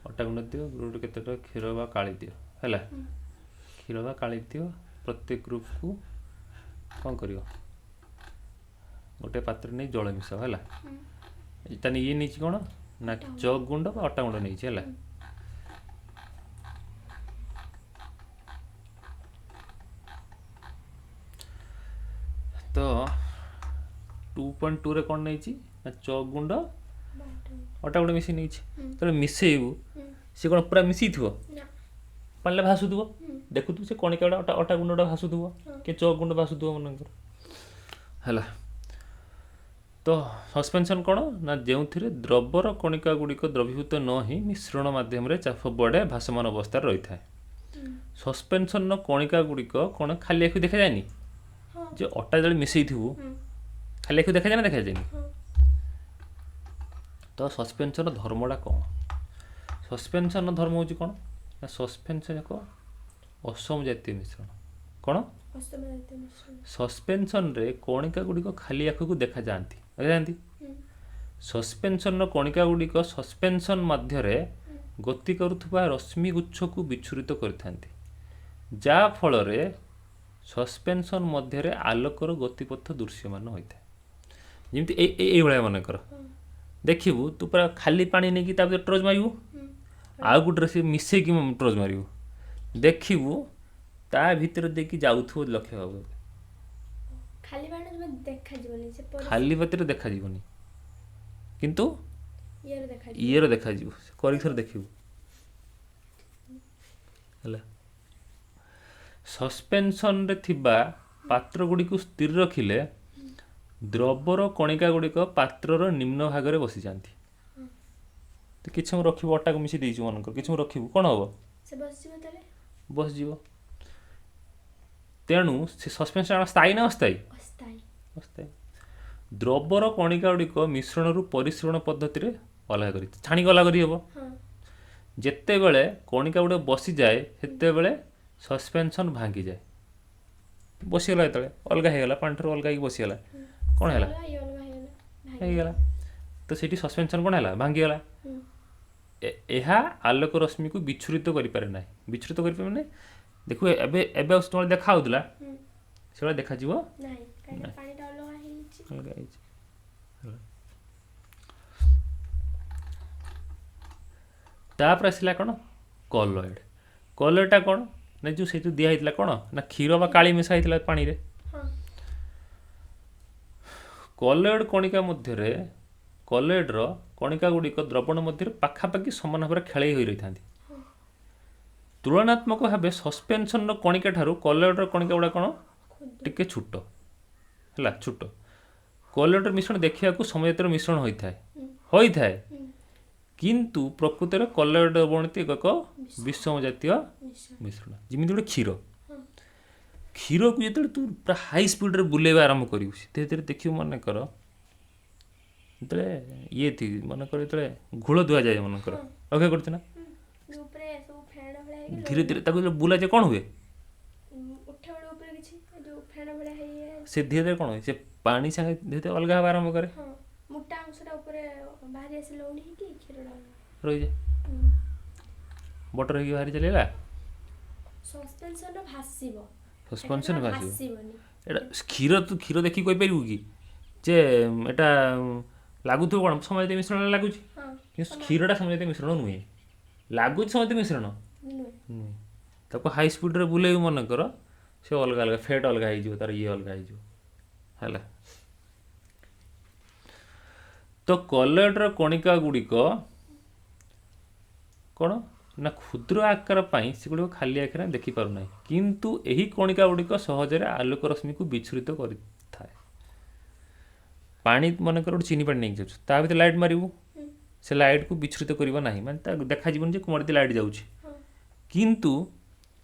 ଅଟା ଗୁଣ୍ଡ ଦିଅ, ଗ୍ରୁପ୍ରେ କେତେଟା କ୍ଷୀର ବା କାଳି ଦିଅ ହେଲା। କ୍ଷୀର ବା କାଳି ଦିଅ। ପ୍ରତ୍ୟେକ ଗ୍ରୁପ୍କୁ କ'ଣ କରିବ? ଗୋଟେ ପାତ୍ର ନେଇ ଜଳ ମିଶାଅ ହେଲା। ତାହେଲେ ଇଏ ନେଇଛି କ'ଣ ନା ଚକ୍ ଗୁଣ୍ଡ ବା ଅଟା ଗୁଣ୍ଡ ନେଇଛି ହେଲା। ତ 2.2ରେ କ'ଣ ନେଇଛି ନା ଚକ୍ ଗୁଣ୍ଡ ଅଟା ଗୁଣ୍ଡ ମିଶେଇ ନେଇଛି। ଯେତେବେଳେ ମିଶେଇବୁ ସେ କ'ଣ ପୁରା ମିଶିଥିବ? ପାଣିରେ ଭାସୁଥିବ, ଦେଖୁଥିବୁ ସେ କଣିକା ଗୁଡ଼ା ଅଟା ଅଟା ଗୁଣ୍ଡଟା ଭାସୁଥିବ କି ଚକ୍ ଗୁଣ୍ଡ ଭାସୁଥିବ ମନେକର ହେଲା। ତ ସସ୍ପେନ୍ସନ୍ କ'ଣ ନା ଯେଉଁଥିରେ ଦ୍ରବର କଣିକା ଗୁଡ଼ିକ ଦ୍ରବୀଭୂତ ନ ହେଇ ମିଶ୍ରଣ ମାଧ୍ୟମରେ ସବୁଆଡ଼େ ଭାସମାନ ଅବସ୍ଥାରେ ରହିଥାଏ। ସସ୍ପେନ୍ସନ୍ର କଣିକା ଗୁଡ଼ିକ କ'ଣ ଖାଲି ଆଖି ଦେଖାଯାଏନି? ଯେ ଅଟା ଯେତେବେଳେ ମିଶେଇଥିବୁ ଖାଲି ଆଖି ଦେଖାଯାଏ ନା ଦେଖାଯାଏନି? ତ ସସ୍ପେନ୍ସନ୍ର ଧର୍ମଟା କ'ଣ? ସସ୍ପେନ୍ସନ୍ର ଧର୍ମ ହେଉଛି କ'ଣ ନା ସସ୍ପେନ୍ସନ୍ ଏକ ଅସମ ଜାତୀୟ ମିଶ୍ରଣ। କ'ଣ? ଅସମ ଜାତୀୟ ମିଶ୍ରଣ। ସସ୍ପେନ୍ସନରେ କଣିକା ଗୁଡ଼ିକ ଖାଲି ଆଖିକୁ ଦେଖାଯାଆନ୍ତି, ଦେଖାଯାଆନ୍ତି। ହୁଁ। ସସ୍ପେନ୍ସନର କଣିକା ଗୁଡ଼ିକ ସସ୍ପେନ୍ସନ ମଧ୍ୟରେ ଗତି କରୁଥିବା ରଶ୍ମି ଗୁଚ୍ଛକୁ ବିଚ୍ଛୁରିତ କରିଥାନ୍ତି, ଯାହା ଫଳରେ ସସ୍ପେନ୍ସନ ମଧ୍ୟରେ ଆଲୋକର ଗତିପଥ ଦୃଶ୍ୟମାନ ହୋଇଥାଏ। ଯେମିତି ଏଇଭଳିଆ ମନେକର, ଦେଖିବୁ, ତୁ ପୁରା ଖାଲି ପାଣି ନେଇକି ତା ଭିତରେ ଟର୍ଚ୍ଚ ମାରିବୁ, ଆଉ ଗୋଟେ ସେ ମିଶେଇକି ଟର୍ଚ୍ଚ ମାରିବୁ, ଦେଖିବୁ ତା ଭିତରେ ଦେଇକି ଯାଉଥିବ ଲକ୍ଷ୍ୟ ହବ। ଖାଲି ପାଣି ଜମା ଦେଖାଯିବନି ସେ ଖାଲି ଭିତରେ ଦେଖାଯିବନି, କିନ୍ତୁ ଇଏରେ ଦେଖାଯିବ। ଇଏର ଦେଖାଯିବ। ସେ କରିକି ଥରେ ଦେଖିବୁ। ହେଲା। ସସ୍ପେନ୍ସନରେ ଥିବା ପାତ୍ର ଗୁଡ଼ିକୁ ସ୍ଥିର ରଖିଲେ ଦ୍ରବର କଣିକା ଗୁଡ଼ିକ ପାତ୍ରର ନିମ୍ନ ଭାଗରେ ବସିଯାଆନ୍ତି। ତ କିଛି ସମୟ ରଖିବୁ, ଅଟାକୁ ମିଶେଇ ଦେଇଛୁ ମନେକର, କିଛି ସମୟ ରଖିବୁ, କ'ଣ ହବ? ସେ ବସିଯିବ ତାହେଲେ। ବସିଯିବ। ତେଣୁ ସେ ସସ୍ପେନ୍ସନ୍ ସ୍ଥାୟୀ ନା ଅସ୍ଥାୟୀ? ଅସ୍ଥାୟୀ। ଅସ୍ଥାୟୀ। ଦ୍ରବର କଣିକା ଗୁଡ଼ିକ ମିଶ୍ରଣରୁ ପରିସ୍ରବଣ ପଦ୍ଧତିରେ ଅଲଗା କରି ଛାଣିକି ଅଲଗା କରି ହେବ। ଯେତେବେଳେ କଣିକା ଗୁଡ଼ିକ ବସିଯାଏ, ସେତେବେଳେ ସସ୍ପେନ୍ସନ୍ ଭାଙ୍ଗିଯାଏ। ବସିଗଲା ଯେତେବେଳେ, ଅଲଗା ହେଇଗଲା, ପାଣିଠାରୁ ଅଲଗା ହେଇକି ବସିଗଲା, କ'ଣ ହେଲା? ଅଲଗା, ଇଏ ଅଲଗା ହେଇଗଲା, ଭାଙ୍ଗିଗଲା। ହେଇଗଲା। ତ ସେଇଠି ସସ୍ପେନ୍ସନ୍ କ'ଣ ହେଲା? ଭାଙ୍ଗିଗଲା। ଏହା ଆଲୋକ ରଶ୍ମିକୁ ବିଚ୍ଛୁରିତ କରିପାରେ ନାହିଁ। ବିଚ୍ଛୁରିତ କରିପାରେ ମାନେ ଦେଖିବୁ, ଏବେ ଏବେ ଆଉ ସେତେବେଳେ ଦେଖା ହେଉଥିଲା, ସେଗୁଡ଼ା ଦେଖାଯିବ ନାହିଁ, କାହିଁକିନା ପାଣିଟା ଅଲଗା ହେଇଛି। ଅଲଗା ହେଇଛି। ହେଲା। ତାପରେ ଆସିଲା କ'ଣ? କଲଏଡ଼। କଲଏଡ଼ଟା କ'ଣ ନା ଯେଉଁ ସେଇଥିରୁ ଦିଆ ହେଇଥିଲା କ'ଣ ନା କ୍ଷୀର ବା କାଳି ମିଶା ହେଇଥିଲା ପାଣିରେ। କଲଏଡ଼ କଣିକା ମଧ୍ୟରେ, କଲଏଡ଼ର କଣିକା ଗୁଡ଼ିକ ଦ୍ରବଣ ମଧ୍ୟରେ ପାଖାପାଖି ସମାନ ଭାବରେ ଖେଳେଇ ହୋଇ ରହିଥାନ୍ତି। ତୁଳନାତ୍ମକ ଭାବେ ସସ୍ପେନ୍ସନର କଣିକା ଠାରୁ କଲଏଡ଼ର କଣିକା ଗୁଡ଼ା କ'ଣ? କ୍ଷୁଦ୍ର। ଟିକେ ଛୋଟ। ହେଲା, ଛୋଟ। କଲଏଡ଼ର ମିଶ୍ରଣ ଦେଖିବାକୁ ସମଜାତୀୟ ମିଶ୍ରଣ ହୋଇଥାଏ, ହୋଇଥାଏ, କିନ୍ତୁ ପ୍ରକୃତରେ କଲଏଡ଼ ଦ୍ରବଣଟି ଏକ ବିଷମ ଜାତୀୟ ମିଶ୍ରଣ। ମିଶ୍ରଣ। ଯେମିତି ଗୋଟେ କ୍ଷୀର, କ୍ଷୀରକୁ ଯେତେବେଳେ ତୁ ପୁରା ହାଇ ସ୍ପିଡ଼ରେ ବୁଲେଇବା ଆରମ୍ଭ କରିବୁ, ଧୀରେ ଧୀରେ ଦେଖିବୁ, ମନେକର ଯେତେବେଳେ ଇଏ ମନେକର ଯେତେବେଳେ ଘୋଳ ଧୁଆଯାଏ, ମନେକର ଲକ୍ଷ୍ୟ କରୁଛୁ ନା? ଯୋଉ ଉପରେ ସବୁ ଫେଣ ଭଳିଆ ହେଇକି ଧୀରେ ଧୀରେ ତାକୁ ଯେତେବେଳେ ବୁଲାଯାଏ, କ'ଣ ହୁଏ? ଉଠା ବେଳେ ଉପରେ କିଛି ଯୋଉ ଫେଣ ଭଳିଆ ହେଇ ସେ ଧୀରେ ଧୀରେ କ'ଣ ହୁଏ? ସେ ପାଣି ସାଙ୍ଗେ ଧୀରେ ଧୀରେ ଅଲଗା ହେବା ଆରମ୍ଭ କରେ। ହଁ, ମୋଟା ଅଂଶଟା ଉପରେ ବାହାରି ଆସେ ଲହୁଣୀ ହେଇକି, କ୍ଷୀରଟା ଅଲଗା ରହିଯାଏ, ବଟର ହେଇକି ବାହାରି ଚାଲିଲା। ସସ୍ପେନ୍ସନ ଭାସିବ। ସସ୍ପେନ୍ସନ୍ ଏଟା ଭାସିବ। ଭାସିବନି। ଏଇଟା କ୍ଷୀର, ତୁ କ୍ଷୀର ଦେଖିକି କହିପାରିବୁ କି ଯେ ଏଇଟା ଲାଗୁଥିବ କ'ଣ ସମଜାତୀୟ ମିଶ୍ରଣ ଲାଗୁଛି? କିନ୍ତୁ କ୍ଷୀରଟା ସମଜାତୀୟ ମିଶ୍ରଣ ନୁହେଁ। ଲାଗୁଛି ସମଜାତୀୟ ମିଶ୍ରଣ, ନୁହେଁ। ନୁହେଁ। ତାକୁ ହାଇ ସ୍ପିଡ଼ରେ ବୁଲେଇବୁ ମନେକର, ସେ ଅଲଗା ଅଲଗା ଫେଟ୍ ଅଲଗା ହେଇଯିବ, ତାର ଇଏ ଅଲଗା ହେଇଯିବ। ହେଲା। ତ କଲଏଡ଼ର କଣିକା ଗୁଡ଼ିକ କ'ଣ ନା କ୍ଷୁଦ୍ର ଆକାର ପାଇଁ ସେଗୁଡ଼ିକ ଖାଲି ଆଖିରେ ଆମେ ଦେଖିପାରୁନାହିଁ, କିନ୍ତୁ ଏହି କଣିକା ଗୁଡ଼ିକ ସହଜରେ ଆଲୋକ ରଶ୍ମିକୁ ବିଚ୍ଛୁରିତ କରିଥାଏ। ପାଣି ମନେକର ଗୋଟେ ଚିନି ପାଣି ନେଇକି ଯାଉଛୁ, ତା ଭିତରେ ଲାଇଟ୍ ମାରିବୁ, ସେ ଲାଇଟ୍କୁ ବିଚ୍ଛୁରିତ କରିବ ନାହିଁ, ମାନେ ତା ଦେଖାଯିବନି ଯେ କୁଆଡ଼େ ଲାଇଟ୍ ଯାଉଛି। କିନ୍ତୁ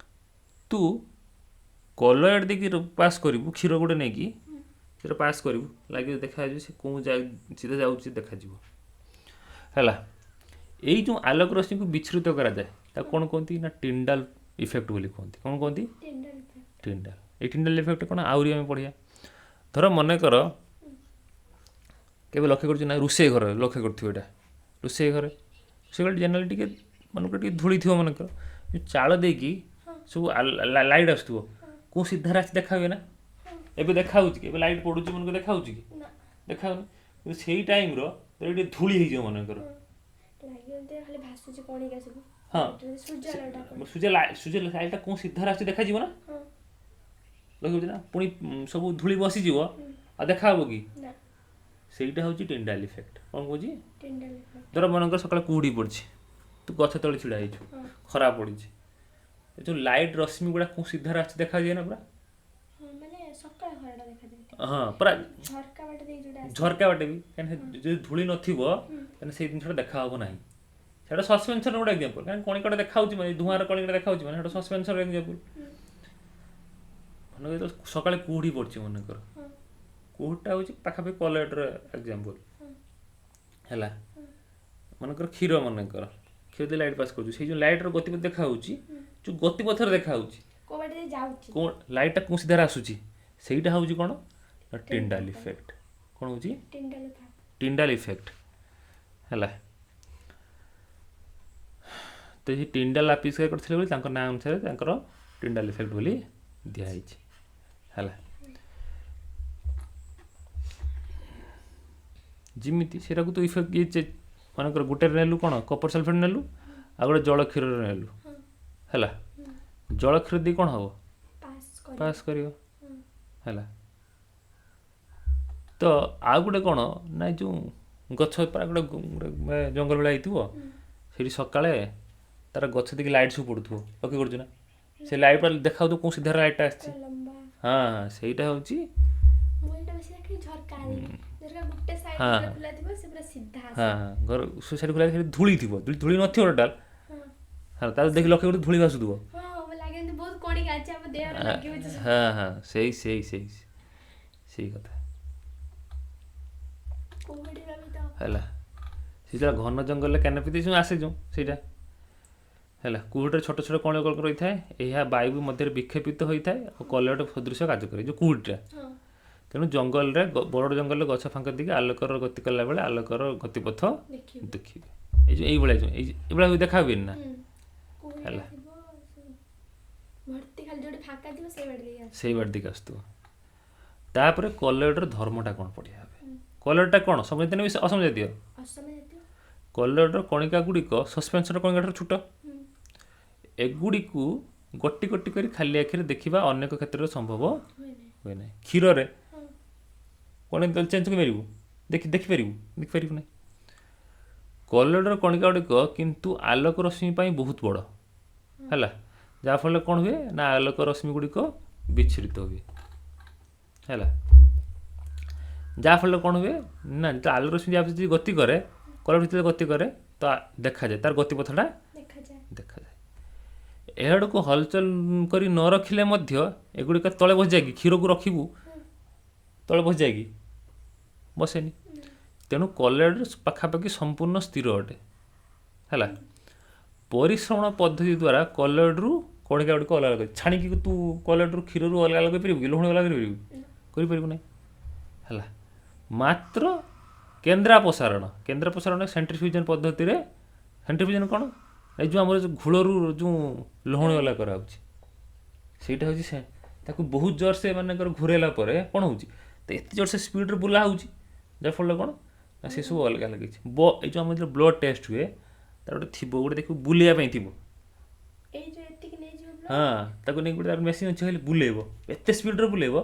ତୁ କଲଏଡ଼ ଦେଇକି ପାସ୍ କରିବୁ, କ୍ଷୀର ଗୋଟେ ନେଇକି ସେଟା ପାସ୍ କରିବୁ, ଲାଗିବ ଦେଖାଯିବ ସେ କେଉଁ ସିଧା ଯାଉଛି ଦେଖାଯିବ। ହେଲା। ଏଇ ଯେଉଁ ଆଲୋକ ରଶ୍ମିକୁ ବିଚ୍ଛୁରିତ କରାଯାଏ, ତାକୁ କ'ଣ କୁହନ୍ତି ନା ଟିଣ୍ଡାଲ ଇଫେକ୍ଟ ବୋଲି କୁହନ୍ତି। କ'ଣ କୁହନ୍ତି? ଟିଣ୍ଡାଲ ଇଫେକ୍ଟ। ଟିଣ୍ଡାଲ। ଏଇ ଟିଣ୍ଡାଲ ଇଫେକ୍ଟ କ'ଣ, ଆହୁରି ଆମେ ପଢ଼ିବା। ଧର ମନେକର କେବେ ଲକ୍ଷ୍ୟ କରୁଛୁ ନା ରୋଷେଇ ଘରେ ଲକ୍ଷ୍ୟ କରୁଥିବ ଏଇଟା, ରୋଷେଇ ଘରେ ଜେନେରାଲି ଟିକେ ମନେକର ଟିକେ ଧୂଳି ଥିବ, ମନେକର ଯୋଉ ଚାଳ ଦେଇକି ସବୁ ଲାଇଟ୍ ଆସୁଥିବ, କେଉଁ ସିଧାରେ ଆସି ଦେଖା ହୁଏ ନା? ଏବେ ଦେଖା ହେଉଛି କି? ଏବେ ଲାଇଟ୍ ପଡ଼ୁଛି ମନେକର, ଦେଖା ହେଉଛି କି? ନା। ଦେଖା ହେଉନି। କିନ୍ତୁ ସେଇ ଟାଇମ୍ର ଟିକେ ଧୂଳି ହେଇଯିବ ମନେକର, ଲାଗିବ ଏମିତି ଖାଲି ଭାସୁଛି କଣିକା ସବୁ। ସୂର୍ଯ୍ୟ ଆଲୋକଟା ପଡେ। ସୂର୍ଯ୍ୟ ଲାଇଟ୍ଟା କେଉଁ ସିଧାରେ ଆସୁଛି ଦେଖାଯିବ ନା? ହଁ। ଲକ୍ଷ୍ୟ କରୁଛୁ ନା? ପୁଣି ସବୁ ଧୂଳି ବସିଯିବ, ଆଉ ଦେଖା ହବ କି? ନା। ସେଇଟା ହେଉଛି ଟିଣ୍ଡାଲ ଇଫେକ୍ଟ। କ'ଣ କହୁଛି? ଟିଣ୍ଡାଲ ଇଫେକ୍ଟ। ଧର ମନେକର ସକାଳେ କୁହୁଡ଼ି ପଡ଼ିଛି, ତୁ ଗଛ ତଳେ ଛିଡ଼ା ହେଇଛୁ, ଖରା ପଡ଼ିଛି, ଏ ଯେଉଁ ଲାଇଟ୍ ରଶ୍ମି ଗୁଡ଼ା କେଉଁ ସିଧାରେ ଆସୁଛି ଦେଖାଯାଏ ନା ପୁରା? ହଁ, ମାନେ ସକାଳ ଖରାଟା ଦେଖାଯାଏ। ହଁ, ପୁରା। ଝରକା ବାଟେ ଦେଇକି ଯୋଉଟା ଆସେ। ଝରକା ବାଟେ ବି, କାହିଁକି ଯଦି ଧୂଳି ନଥିବ ତାହେଲେ ସେଇ ଜିନିଷଟା ଦେଖା ହବ ନାହିଁ। ସେଇଟା ସସ୍ପେନ୍ସନ୍ ଗୋଟେ ଏକ୍ଜାମ୍ପଲ୍। କାରଣ କଣିକାଟା ଦେଖାଉଛି ମାନେ ଧୂଆଁର କଣିକାଟା ଦେଖାଉଛି ମାନେ ସେଇଟା ସସ୍ପେନ୍ସନ୍ ଏକ୍ଜାମ୍ପଲ୍। ମନେକର ଯେତେବେଳେ ସକାଳେ କୁହୁଡ଼ି ପଡ଼ିଛି ମନେକର, କୁହୁଡ଼ିଟା ହେଉଛି ପାଖାପାଖି କଲଏଡ଼ର ଏକ୍ଜାମ୍ପଲ୍। ହେଲା। ମନେକର କ୍ଷୀର, ମନେକର କ୍ଷୀର ଦେଇ ଲାଇଟ୍ ପାସ୍ କରୁଛୁ, ସେଇ ଯେଉଁ ଲାଇଟ୍ର ଗତିପଥ ଦେଖାହେଉଛି, ଯେଉଁ ଗତିପଥରେ ଦେଖାହେଉଛି, କୋଉ ବାଟେ ଦେଇ ଯାଉଛି। କେଉଁ ଲାଇଟ୍ଟା କେଉଁ ସିଧାରେ ଆସୁଛି, ସେଇଟା ହେଉଛି କ'ଣ ନା ଟିଣ୍ଡାଲ ଇଫେକ୍ଟ। କ'ଣ ହେଉଛି? Tyndall effect. Tyndall effect ହେଲା। ତ ଏ ଟିଣ୍ଡାଲ ଆବିଷ୍କାର କରିଥିଲେ ବୋଲି ତାଙ୍କ ନାଁ ଅନୁସାରେ ତାଙ୍କର ଟିଣ୍ଡାଲ ଇଫେକ୍ଟ ବୋଲି ଦିଆହେଇଛି। ହେଲା, ଯେମିତି ସେଟାକୁ ତୁ ଇଫେକ୍ଟ ଇଏ ମନେକର ଗୋଟେ ନେଲୁ କ'ଣ କପର ସଲଫେଟ୍ ନେଲୁ, ଆଉ ଗୋଟେ ଜଳ କ୍ଷୀରରେ ନେଲୁ। ହେଲା, ଜଳ କ୍ଷୀର ଦେଇ କ'ଣ ହେବ? ପାସ୍ କରିବ। ପାସ୍ କରିବ। ହେଲା, ତ ଆଉ ଗୋଟେ କ'ଣ ନା ଏ ଯେଉଁ ଗଛ ପୁରା ଗୋଟେ ଗୋଟେ ଜଙ୍ଗଲ ଭଳିଆ ହେଇଥିବ, ସେଇଠି ସକାଳେ ତାର ଗଛ ଦେଇକି ଲାଇଟ୍ ସବୁ ପଡ଼ୁଥିବ, ଲକ୍ଷ୍ୟ କରୁଛୁ ନା? ସେ ଲାଇଟ୍ ପୁରା ଦେଖାଉଥିବ କେଉଁ ସିଧାରେ ଲାଇଟ୍ଟା ଆସିଛି। ପୁରା ଲମ୍ବା। ହଁ ହଁ, ସେଇଟା ହେଉଛି। ମୁଁ ଏଇଟା ବେଶୀ ଦେଖେ ଝରକା, ଝରକା ଗୋଟେ ସାଇଡ୍ ହଁ ପୁରା ଖୋଲା ଥିବ, ସେ ପୁରା ସିଧା ଆସେ। ହଁ ହଁ, ଘର ସେ ସାଇଡ଼୍ ଖୋଲା, ସେଠି ଧୂଳି ଥିବ, ଧୂଳି ନଥିବ ଟୋଟାଲ୍। ହଁ, ତାକୁ ଦେଖି ଲକ୍ଷ୍ୟ କରି ଧୂଳି ଭାସୁଥିବ। ହଁ, ଲାଗେ ଏମିତି ବହୁତ କଣିକା ଅଛି ଆମ ଦେହରେ ଲାଗିବ ଯେ। ହଁ ହଁ, ସେଇ ସେଇ ସେଇ ସେଇ କଥା। କୁହୁଡ଼ିର ବି ତ। ହେଲା, ସେ ଯେତେବେଳେ ଘନ ଜଙ୍ଗଲରେ କ୍ୟାନୋପି ଯେଉଁ ଆସେ ଯେଉଁ ସେଇଟା ହେଲା, କୁହୁଡ଼ିରେ ଛୋଟ ଛୋଟ କଣ କଣ ରହିଥାଏ। ଏହା ବାୟୁ ମଧ୍ୟରେ ବିକ୍ଷେପିତ ହୋଇଥାଏ ଓ କଲଏଡ୍ ସଦୃଶ କାର୍ଯ୍ୟ କରେ, ଯେଉଁ କୁହୁଡ଼ିଟା। ତେଣୁ ଜଙ୍ଗଲରେ, ବଡ଼ ଜଙ୍ଗଲରେ ଗଛ ଫାଙ୍କ ଦେଇକି ଆଲୋକର ଗତି କଲାବେଳେ ଆଲୋକର ଗତିପଥ ଦେଖିବୁ। ଦେଖିବେ। ଏଇ ଯେଉଁ ଏଇଭଳିଆ, ଯେଉଁ ଏଇ ଏଇଭଳିଆ ଦେଖା ହୁଏନି ନା? କୁହୁଡ଼ିଟା ହେଲା। ଥିବ ସବୁ ଭର୍ତ୍ତି, ଖାଲି ଯୋଉଠି ଫାଙ୍କା ଥିବ ସେଇ ବାଟେ ଦେଇକି ଆସେ। ସେଇ ବାଟ ଦେଇକି ଆସୁଥିବ। ତାପରେ କଲଏଡ୍ର ଧର୍ମଟା କ'ଣ ପଢ଼ିବା ଏବେ। କଲଏଡ୍ଟା କ'ଣ, ସମଜାତୀୟ ନା ଅସମଜାତୀୟ? ଅସମ ଜାତୀୟ। କଲଏଡ୍ର କଣିକା ଗୁଡ଼ିକ ସସ୍ପେନ୍ସନ୍ର କଣିକା ଠାରୁ ଛୋଟ। ଏଗୁଡ଼ିକୁ ଗୋଟି ଗୋଟି କରି ଖାଲି ଆଖିରେ ଦେଖିବା ଅନେକ କ୍ଷେତ୍ରରେ ସମ୍ଭବ ହୁଏ ନାହିଁ। ହୁଏ ନାହିଁ। କ୍ଷୀରରେ କ'ଣ ଚେଞ୍ଜ କରିପାରିବୁ? ଦେଖିପାରିବୁ? ଦେଖିପାରିବୁ ନାହିଁ। କଲଏଡ୍ର କଣିକା ଗୁଡ଼ିକ କିନ୍ତୁ ଆଲୋକ ରଶ୍ମି ପାଇଁ ବହୁତ ବଡ଼। ହେଲା, ଯାହାଫଳରେ କ'ଣ ହୁଏ ନା ଆଲୋକ ରଶ୍ମି ଗୁଡ଼ିକ ବିଚ୍ଛୁରିତ ହୁଏ। ହେଲା, ଯାହାଫଳରେ କ'ଣ ହୁଏ ନା ଯେତେବେଳେ ଆଲୋକ ରଶ୍ମି ଯଦି ଗତି କରେ, କଲଏଡ୍ ଭିତରେ ଗତି କରେ, ତ ଦେଖାଯାଏ ତାର ଗତିପଥଟା ଦେଖାଯାଏ। ଦେଖାଯାଏ। ଏହାଡ଼କୁ ହଲଚଲ କରି ନ ରଖିଲେ ମଧ୍ୟ ଏଗୁଡ଼ିକ ତଳେ ବସିଯାଏ କି? କ୍ଷୀରକୁ ରଖିବୁ, ତଳେ ବସିଯାଏ କି? ବସେନି। ତେଣୁ କଲଏଡ୍ ପାଖାପାଖି ସମ୍ପୂର୍ଣ୍ଣ ସ୍ଥିର ଅଟେ। ହେଲା, ପରିଶ୍ରମଣ ପଦ୍ଧତି ଦ୍ୱାରା କଲଏଡ୍ରୁ କଣିକା ଗୁଡ଼ିକ ଅଲଗା ଅଲଗା ଛାଣିକି ତୁ କଲଏଡ୍ରୁ କ୍ଷୀରରୁ ଅଲଗା ଅଲଗା କରିପାରିବୁ କି? ଲହୁଣୀ ଅଲଗା କରିପାରିବୁ? କରିପାରିବୁ ନାହିଁ। ହେଲା, ମାତ୍ର କେନ୍ଦ୍ରାପସାରଣ, କେନ୍ଦ୍ରାପସାରଣ ସେଣ୍ଟ୍ରିଫ୍ୟୁଜନ୍ ପଦ୍ଧତିରେ। ସେଣ୍ଟ୍ରିଫ୍ୟୁଜନ୍ କ'ଣ? ଏଇ ଯେଉଁ ଆମର ଯେଉଁ ଘୋଳରୁ ଯେଉଁ ଲହୁଣୀ ଅଲଗା କରାହେଉଛି, ସେଇଟା ହେଉଛି ସେ। ତାକୁ ବହୁତ ଜୋରସେ ମାନଙ୍କର ଘୁରେଇଲା ପରେ କ'ଣ ହେଉଛି ତ ଏତେ ଜୋରସେ ସ୍ପିଡ଼ରେ ବୁଲା ହେଉଛି, ଯାହାଫଳରେ କ'ଣ ନା ସେସବୁ ଅଲଗା ଲାଗିଛି। ଏଇ ଯେଉଁ ଆମର ଯେତେବେଳେ ବ୍ଲଡ଼ ଟେଷ୍ଟ ହୁଏ, ତାର ଗୋଟେ ଥିବ, ଗୋଟେ ଦେଖିବୁ ବୁଲେଇବା ପାଇଁ ଥିବ। ଏଇ ଯୋଉ ଏତିକି ନେଇଯିବ ବ୍ଲଡ୍। ହଁ, ତାକୁ ନେଇକି ଗୋଟେ ତାର ମେସିନ୍ ଅଛି, ଖାଲି ବୁଲେଇବ, ଏତେ ସ୍ପିଡ଼ରେ ବୁଲେଇବ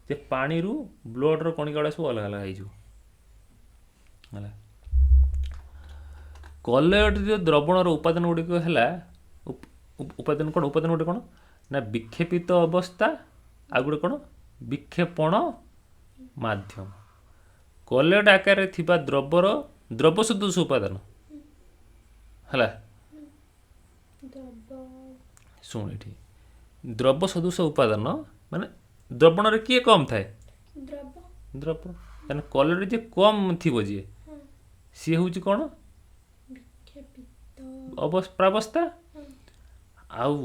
ଯେ ପାଣିରୁ ବ୍ଲଡ଼ର କଣିକା ଗୁଡ଼ା ସବୁ ଅଲଗା ଅଲଗା ହେଇଯିବ। ହେଲା, କଲଏଡ୍ ଦ୍ରବଣର ଉପାଦାନ ଗୁଡ଼ିକ ହେଲା, ଉପାଦାନ କ'ଣ? ଉପାଦାନ ଗୋଟେ କ'ଣ ନା ବିକ୍ଷେପିତ ଅବସ୍ଥା, ଆଉ ଗୋଟେ କ'ଣ ବିକ୍ଷେପଣ ମାଧ୍ୟମ। କଲଏଡ୍ ଆକାରରେ ଥିବା ଦ୍ରବର ଦ୍ରବ ସଦୃଶ ଉପାଦାନ ହେଲା। ଦ୍ରବ। ଶୁଣ, ଏଠି ଦ୍ରବ ସଦୃଶ ଉପାଦାନ ମାନେ ଦ୍ରବଣରେ କିଏ କମ୍ ଥାଏ? ଦ୍ରବ। ଦ୍ରବ। ତାହେଲେ କଲଏଡ୍ ଯିଏ କମ୍ ଥିବ, ଯିଏ ସିଏ ହେଉଛି କ'ଣ? ବିକ୍ଷେପିତ ପ୍ରାବସ୍ଥା। ଆଉ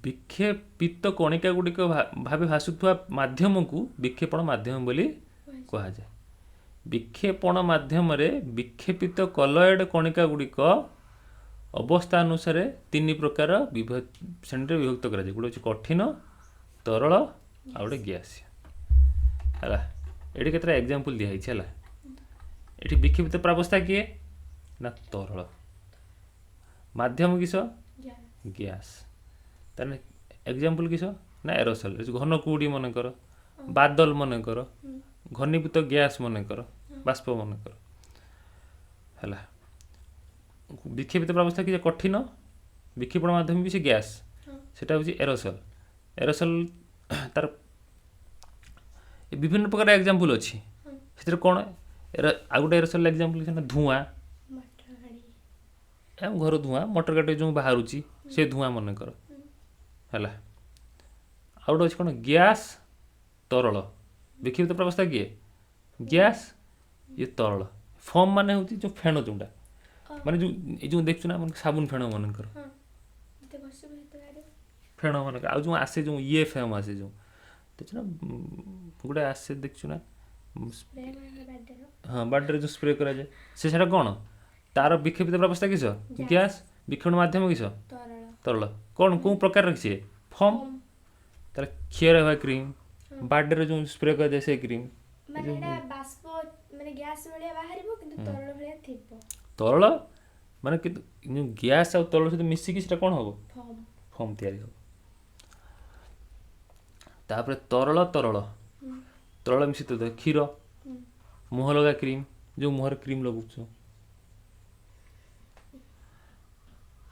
ବିକ୍ଷେପିତ କଣିକା ଗୁଡ଼ିକ ଭାବେ ଭାସୁଥିବା ମାଧ୍ୟମକୁ ବିକ୍ଷେପଣ ମାଧ୍ୟମ ବୋଲି କୁହାଯାଏ। ବିକ୍ଷେପଣ ମାଧ୍ୟମରେ ବିକ୍ଷେପିତ କଲଏଡ୍ କଣିକା ଗୁଡ଼ିକ ଅବସ୍ଥା ଅନୁସାରେ ତିନି ପ୍ରକାର ଶ୍ରେଣୀରେ ବିଭକ୍ତ କରାଯାଏ। ଗୋଟେ ହେଉଛି କଠିନ, ତରଳ, ଆଉ ଗୋଟେ ଗ୍ୟାସ୍। ହେଲା, ଏଠି କେତେଟା ଏକ୍ଜାମ୍ପଲ୍ ଦିଆହେଇଛି। ହେଲା, ଏଠି ବିକ୍ଷେପିତ ପ୍ରାବସ୍ଥା କିଏ ନା ତରଳ, ମାଧ୍ୟମ କିସ? ଗ୍ୟାସ୍। ଗ୍ୟାସ୍। ତାହେଲେ ଏକ୍ଜାମ୍ପଲ୍ କିସ ନା ଏରୋସଲ୍, ଘନ କୁହୁଡ଼ି ମନେକର, ବାଦଲ ମନେକର, ଘନୀଭୂତ ଗ୍ୟାସ୍ ମନେକର, ବାଷ୍ପ ମନେକର। ହେଲା, ବିକ୍ଷେପିତ ପ୍ରାବସ୍ଥା କି କଠିନ, ବିକ୍ଷେପଣ ମାଧ୍ୟମ ବି ସେ ଗ୍ୟାସ୍, ସେଟା ହେଉଛି ଏରୋସଲ୍। ଏରୋସଲ୍ ତାର ବିଭିନ୍ନ ପ୍ରକାର ଏକ୍ଜାମ୍ପଲ୍ ଅଛି। ସେଥିରେ କ'ଣ ଆଉ ଗୋଟେ ଏରୋସଲ୍ ଏକ୍ଜାମ୍ପଲ୍ ନା ଧୂଆଁ, ମଟର ଗାଡ଼ି। ଆମ ଘର ଧୂଆଁ, ମଟର ଗାଡ଼ି ଯେଉଁ ବାହାରୁଛି ସେ ଧୂଆଁ ମନେକର। ହେଲା, ଆଉ ଗୋଟେ ଅଛି କ'ଣ ଗ୍ୟାସ୍ ତରଳ। ବିକ୍ଷିପ୍ତ ପ୍ରାବସ୍ଥା କିଏ? ଗ୍ୟାସ୍, ଇଏ ତରଳ। ଫର୍ମ ମାନେ ହେଉଛି ଯେଉଁ ଫେଣ, ଯେଉଁଟା ମାନେ ଯେଉଁ ଏଇ ଯେଉଁ ଦେଖୁଛୁ ନା ସାବୁନ ଫେଣ ମନେକର। ଉଷୁମ ହେତେ ବାହାରିବ। ଫେଣ ମାନଙ୍କ ଆଉ ଯେଉଁ ଆସେ, ଯେଉଁ ଇଏ ଫେମ ଆସେ, ଯେଉଁ ଦେଖିଛୁ ନା, ଗୋଟେ ଆସେ ଦେଖିଛୁ ନା? ସ୍ପ୍ରେ ମାନେ ବାର୍ଥଡେର? ହଁ, ବାର୍ଥଡେରେ ଯେଉଁ ସ୍ପ୍ରେ କରାଯାଏ ସେ, ସେଇଟା କ'ଣ? ତାର ବିକ୍ଷେପିତ ଅବସ୍ଥା କିସ? ଗ୍ୟାସ୍। ବିକ୍ଷେପଣ ମାଧ୍ୟମ କିସ? ତରଳ। ତରଳ। କ'ଣ, କେଉଁ ପ୍ରକାରର ସିଏ? ଫର୍ମ। ଫୋମ୍। ତାହେଲେ କ୍ଷୀର ହେବା କ୍ରିମ୍, ବାର୍ଥଡେରେ ଯେଉଁ ସ୍ପ୍ରେ କରାଯାଏ ସେ କ୍ରିମ୍। ମାନେ ଏଇଟା ବାଷ୍ପ, ମାନେ ଗ୍ୟାସ୍ ଭଳିଆ ବାହାରିବ କିନ୍ତୁ ତରଳ ଭଳିଆ ଥିବ। ତରଳ ମାନେ, କିନ୍ତୁ ଯେଉଁ ଗ୍ୟାସ୍ ଆଉ ତରଳ ସହିତ ମିଶିକି ସେଟା କ'ଣ ହେବ? ଫୋମ୍। ଫର୍ମ ତିଆରି ହେବ। ତାପରେ ତରଳ ତରଳ ତରଳ ମିଶ୍ରିତ କ୍ଷୀର, ମୁହଁ ଲଗା କ୍ରିମ୍, ଯେଉଁ ମୁହଁରେ କ୍ରିମ୍ ଲଗାଉଛୁ।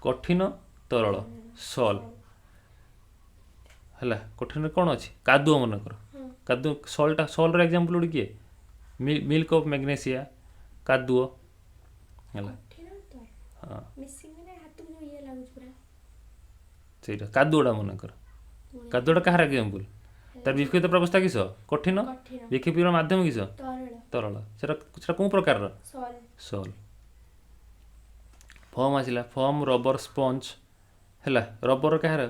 କଠିନ ତରଳ ସଲ୍ ହେଲା। କଠିନରେ କ'ଣ ଅଛି? କାଦୁଅ ମନେକର। କାଦୁଅ ସଲ୍ଟା, ସଲ୍ର ଏକ୍ଜାମ୍ପଲ୍ ଗୋଟେ କିଏ? ମିଲ୍କ ଅଫ୍ ମ୍ୟାଗ୍ନେସିଆ, କାଦୁଅ ହେଲା। କଠିନ ତରଳ ହଁ। ମିଶିକି ମାନେ ହାତକୁ ଯେଉଁ ଇଏ ଲାଗୁଛି ପୁରା। ସେଇଟା କାଦୁଅଟା ମନେକର। ପୁଣି କାଦୁଅଟା କାହାର ଏକ୍ଜାମ୍ପଲ୍? ତାର ବିକ୍ଷେପିତ ଅବସ୍ଥା କିସ? କଠିନ। କଠିନ। ବିକ୍ଷେପିତ ମାଧ୍ୟମ କିସ? ତରଳ। ତରଳ। ସେଟା ସେଟା କେଉଁ ପ୍ରକାରର? ସଲ୍। ସଲ୍। ଫର୍ମ ଆସିଲା, ଫର୍ମ, ରବର, ସ୍ପଞ୍ଜ ହେଲା। ରବର କାହାର?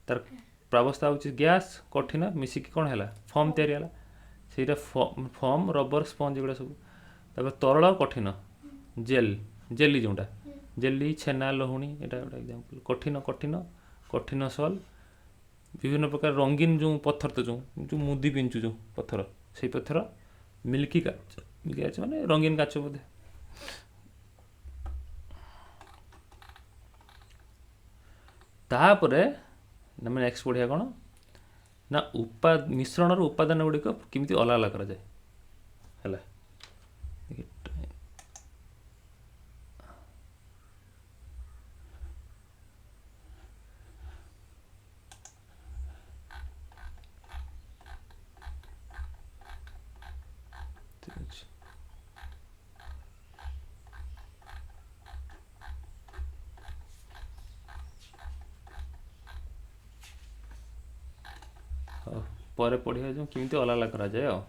ତାର ପ୍ରାବସ୍ଥା ହେଉଛି ଗ୍ୟାସ୍, କଠିନ ମିଶିକି କ'ଣ ହେଲା? ଫର୍ମ ତିଆରି ହେଲା। ସେଇଟା ଫର୍ମ, ରବର, ସ୍ପଞ୍ଜ ଏଗୁଡ଼ା ସବୁ। ତାପରେ ତରଳ କଠିନ ଜେଲ୍, ଜେଲି ଯେଉଁଟା, ଜେଲି, ଛେନା, ଲହୁଣୀ, ଏଇଟା ଗୋଟେ ଏକ୍ଜାମ୍ପଲ୍। କଠିନ କଠିନ କଠିନ ସଲ୍। ବିଭିନ୍ନ ପ୍ରକାର ରଙ୍ଗୀନ ଯେଉଁ ପଥର, ତ ଯେଉଁ ଯେଉଁ ମୁଦି ପିନ୍ଧୁଛୁ ଯେଉଁ ପଥର, ସେଇ ପଥର, ମିଲ୍କି କାଚ, ମିଲ୍କି କାଚ ମାନେ ରଙ୍ଗୀନ କାଚ ବୋଧେ। ତାପରେ ଆମେ ନେକ୍ସଟ ପଢ଼ିବା କ'ଣ ନା ମିଶ୍ରଣର ଉପାଦାନ ଗୁଡ଼ିକ କେମିତି ଅଲଗା ଅଲଗା କରାଯାଏ। ହେଲା। ଠିକ୍ ଅଛି। ହଉ, ପରେ ପଢ଼ିବା ଯେଉଁ କେମିତି ଅଲଗା ଅଲଗା କରାଯାଏ ଆଉ।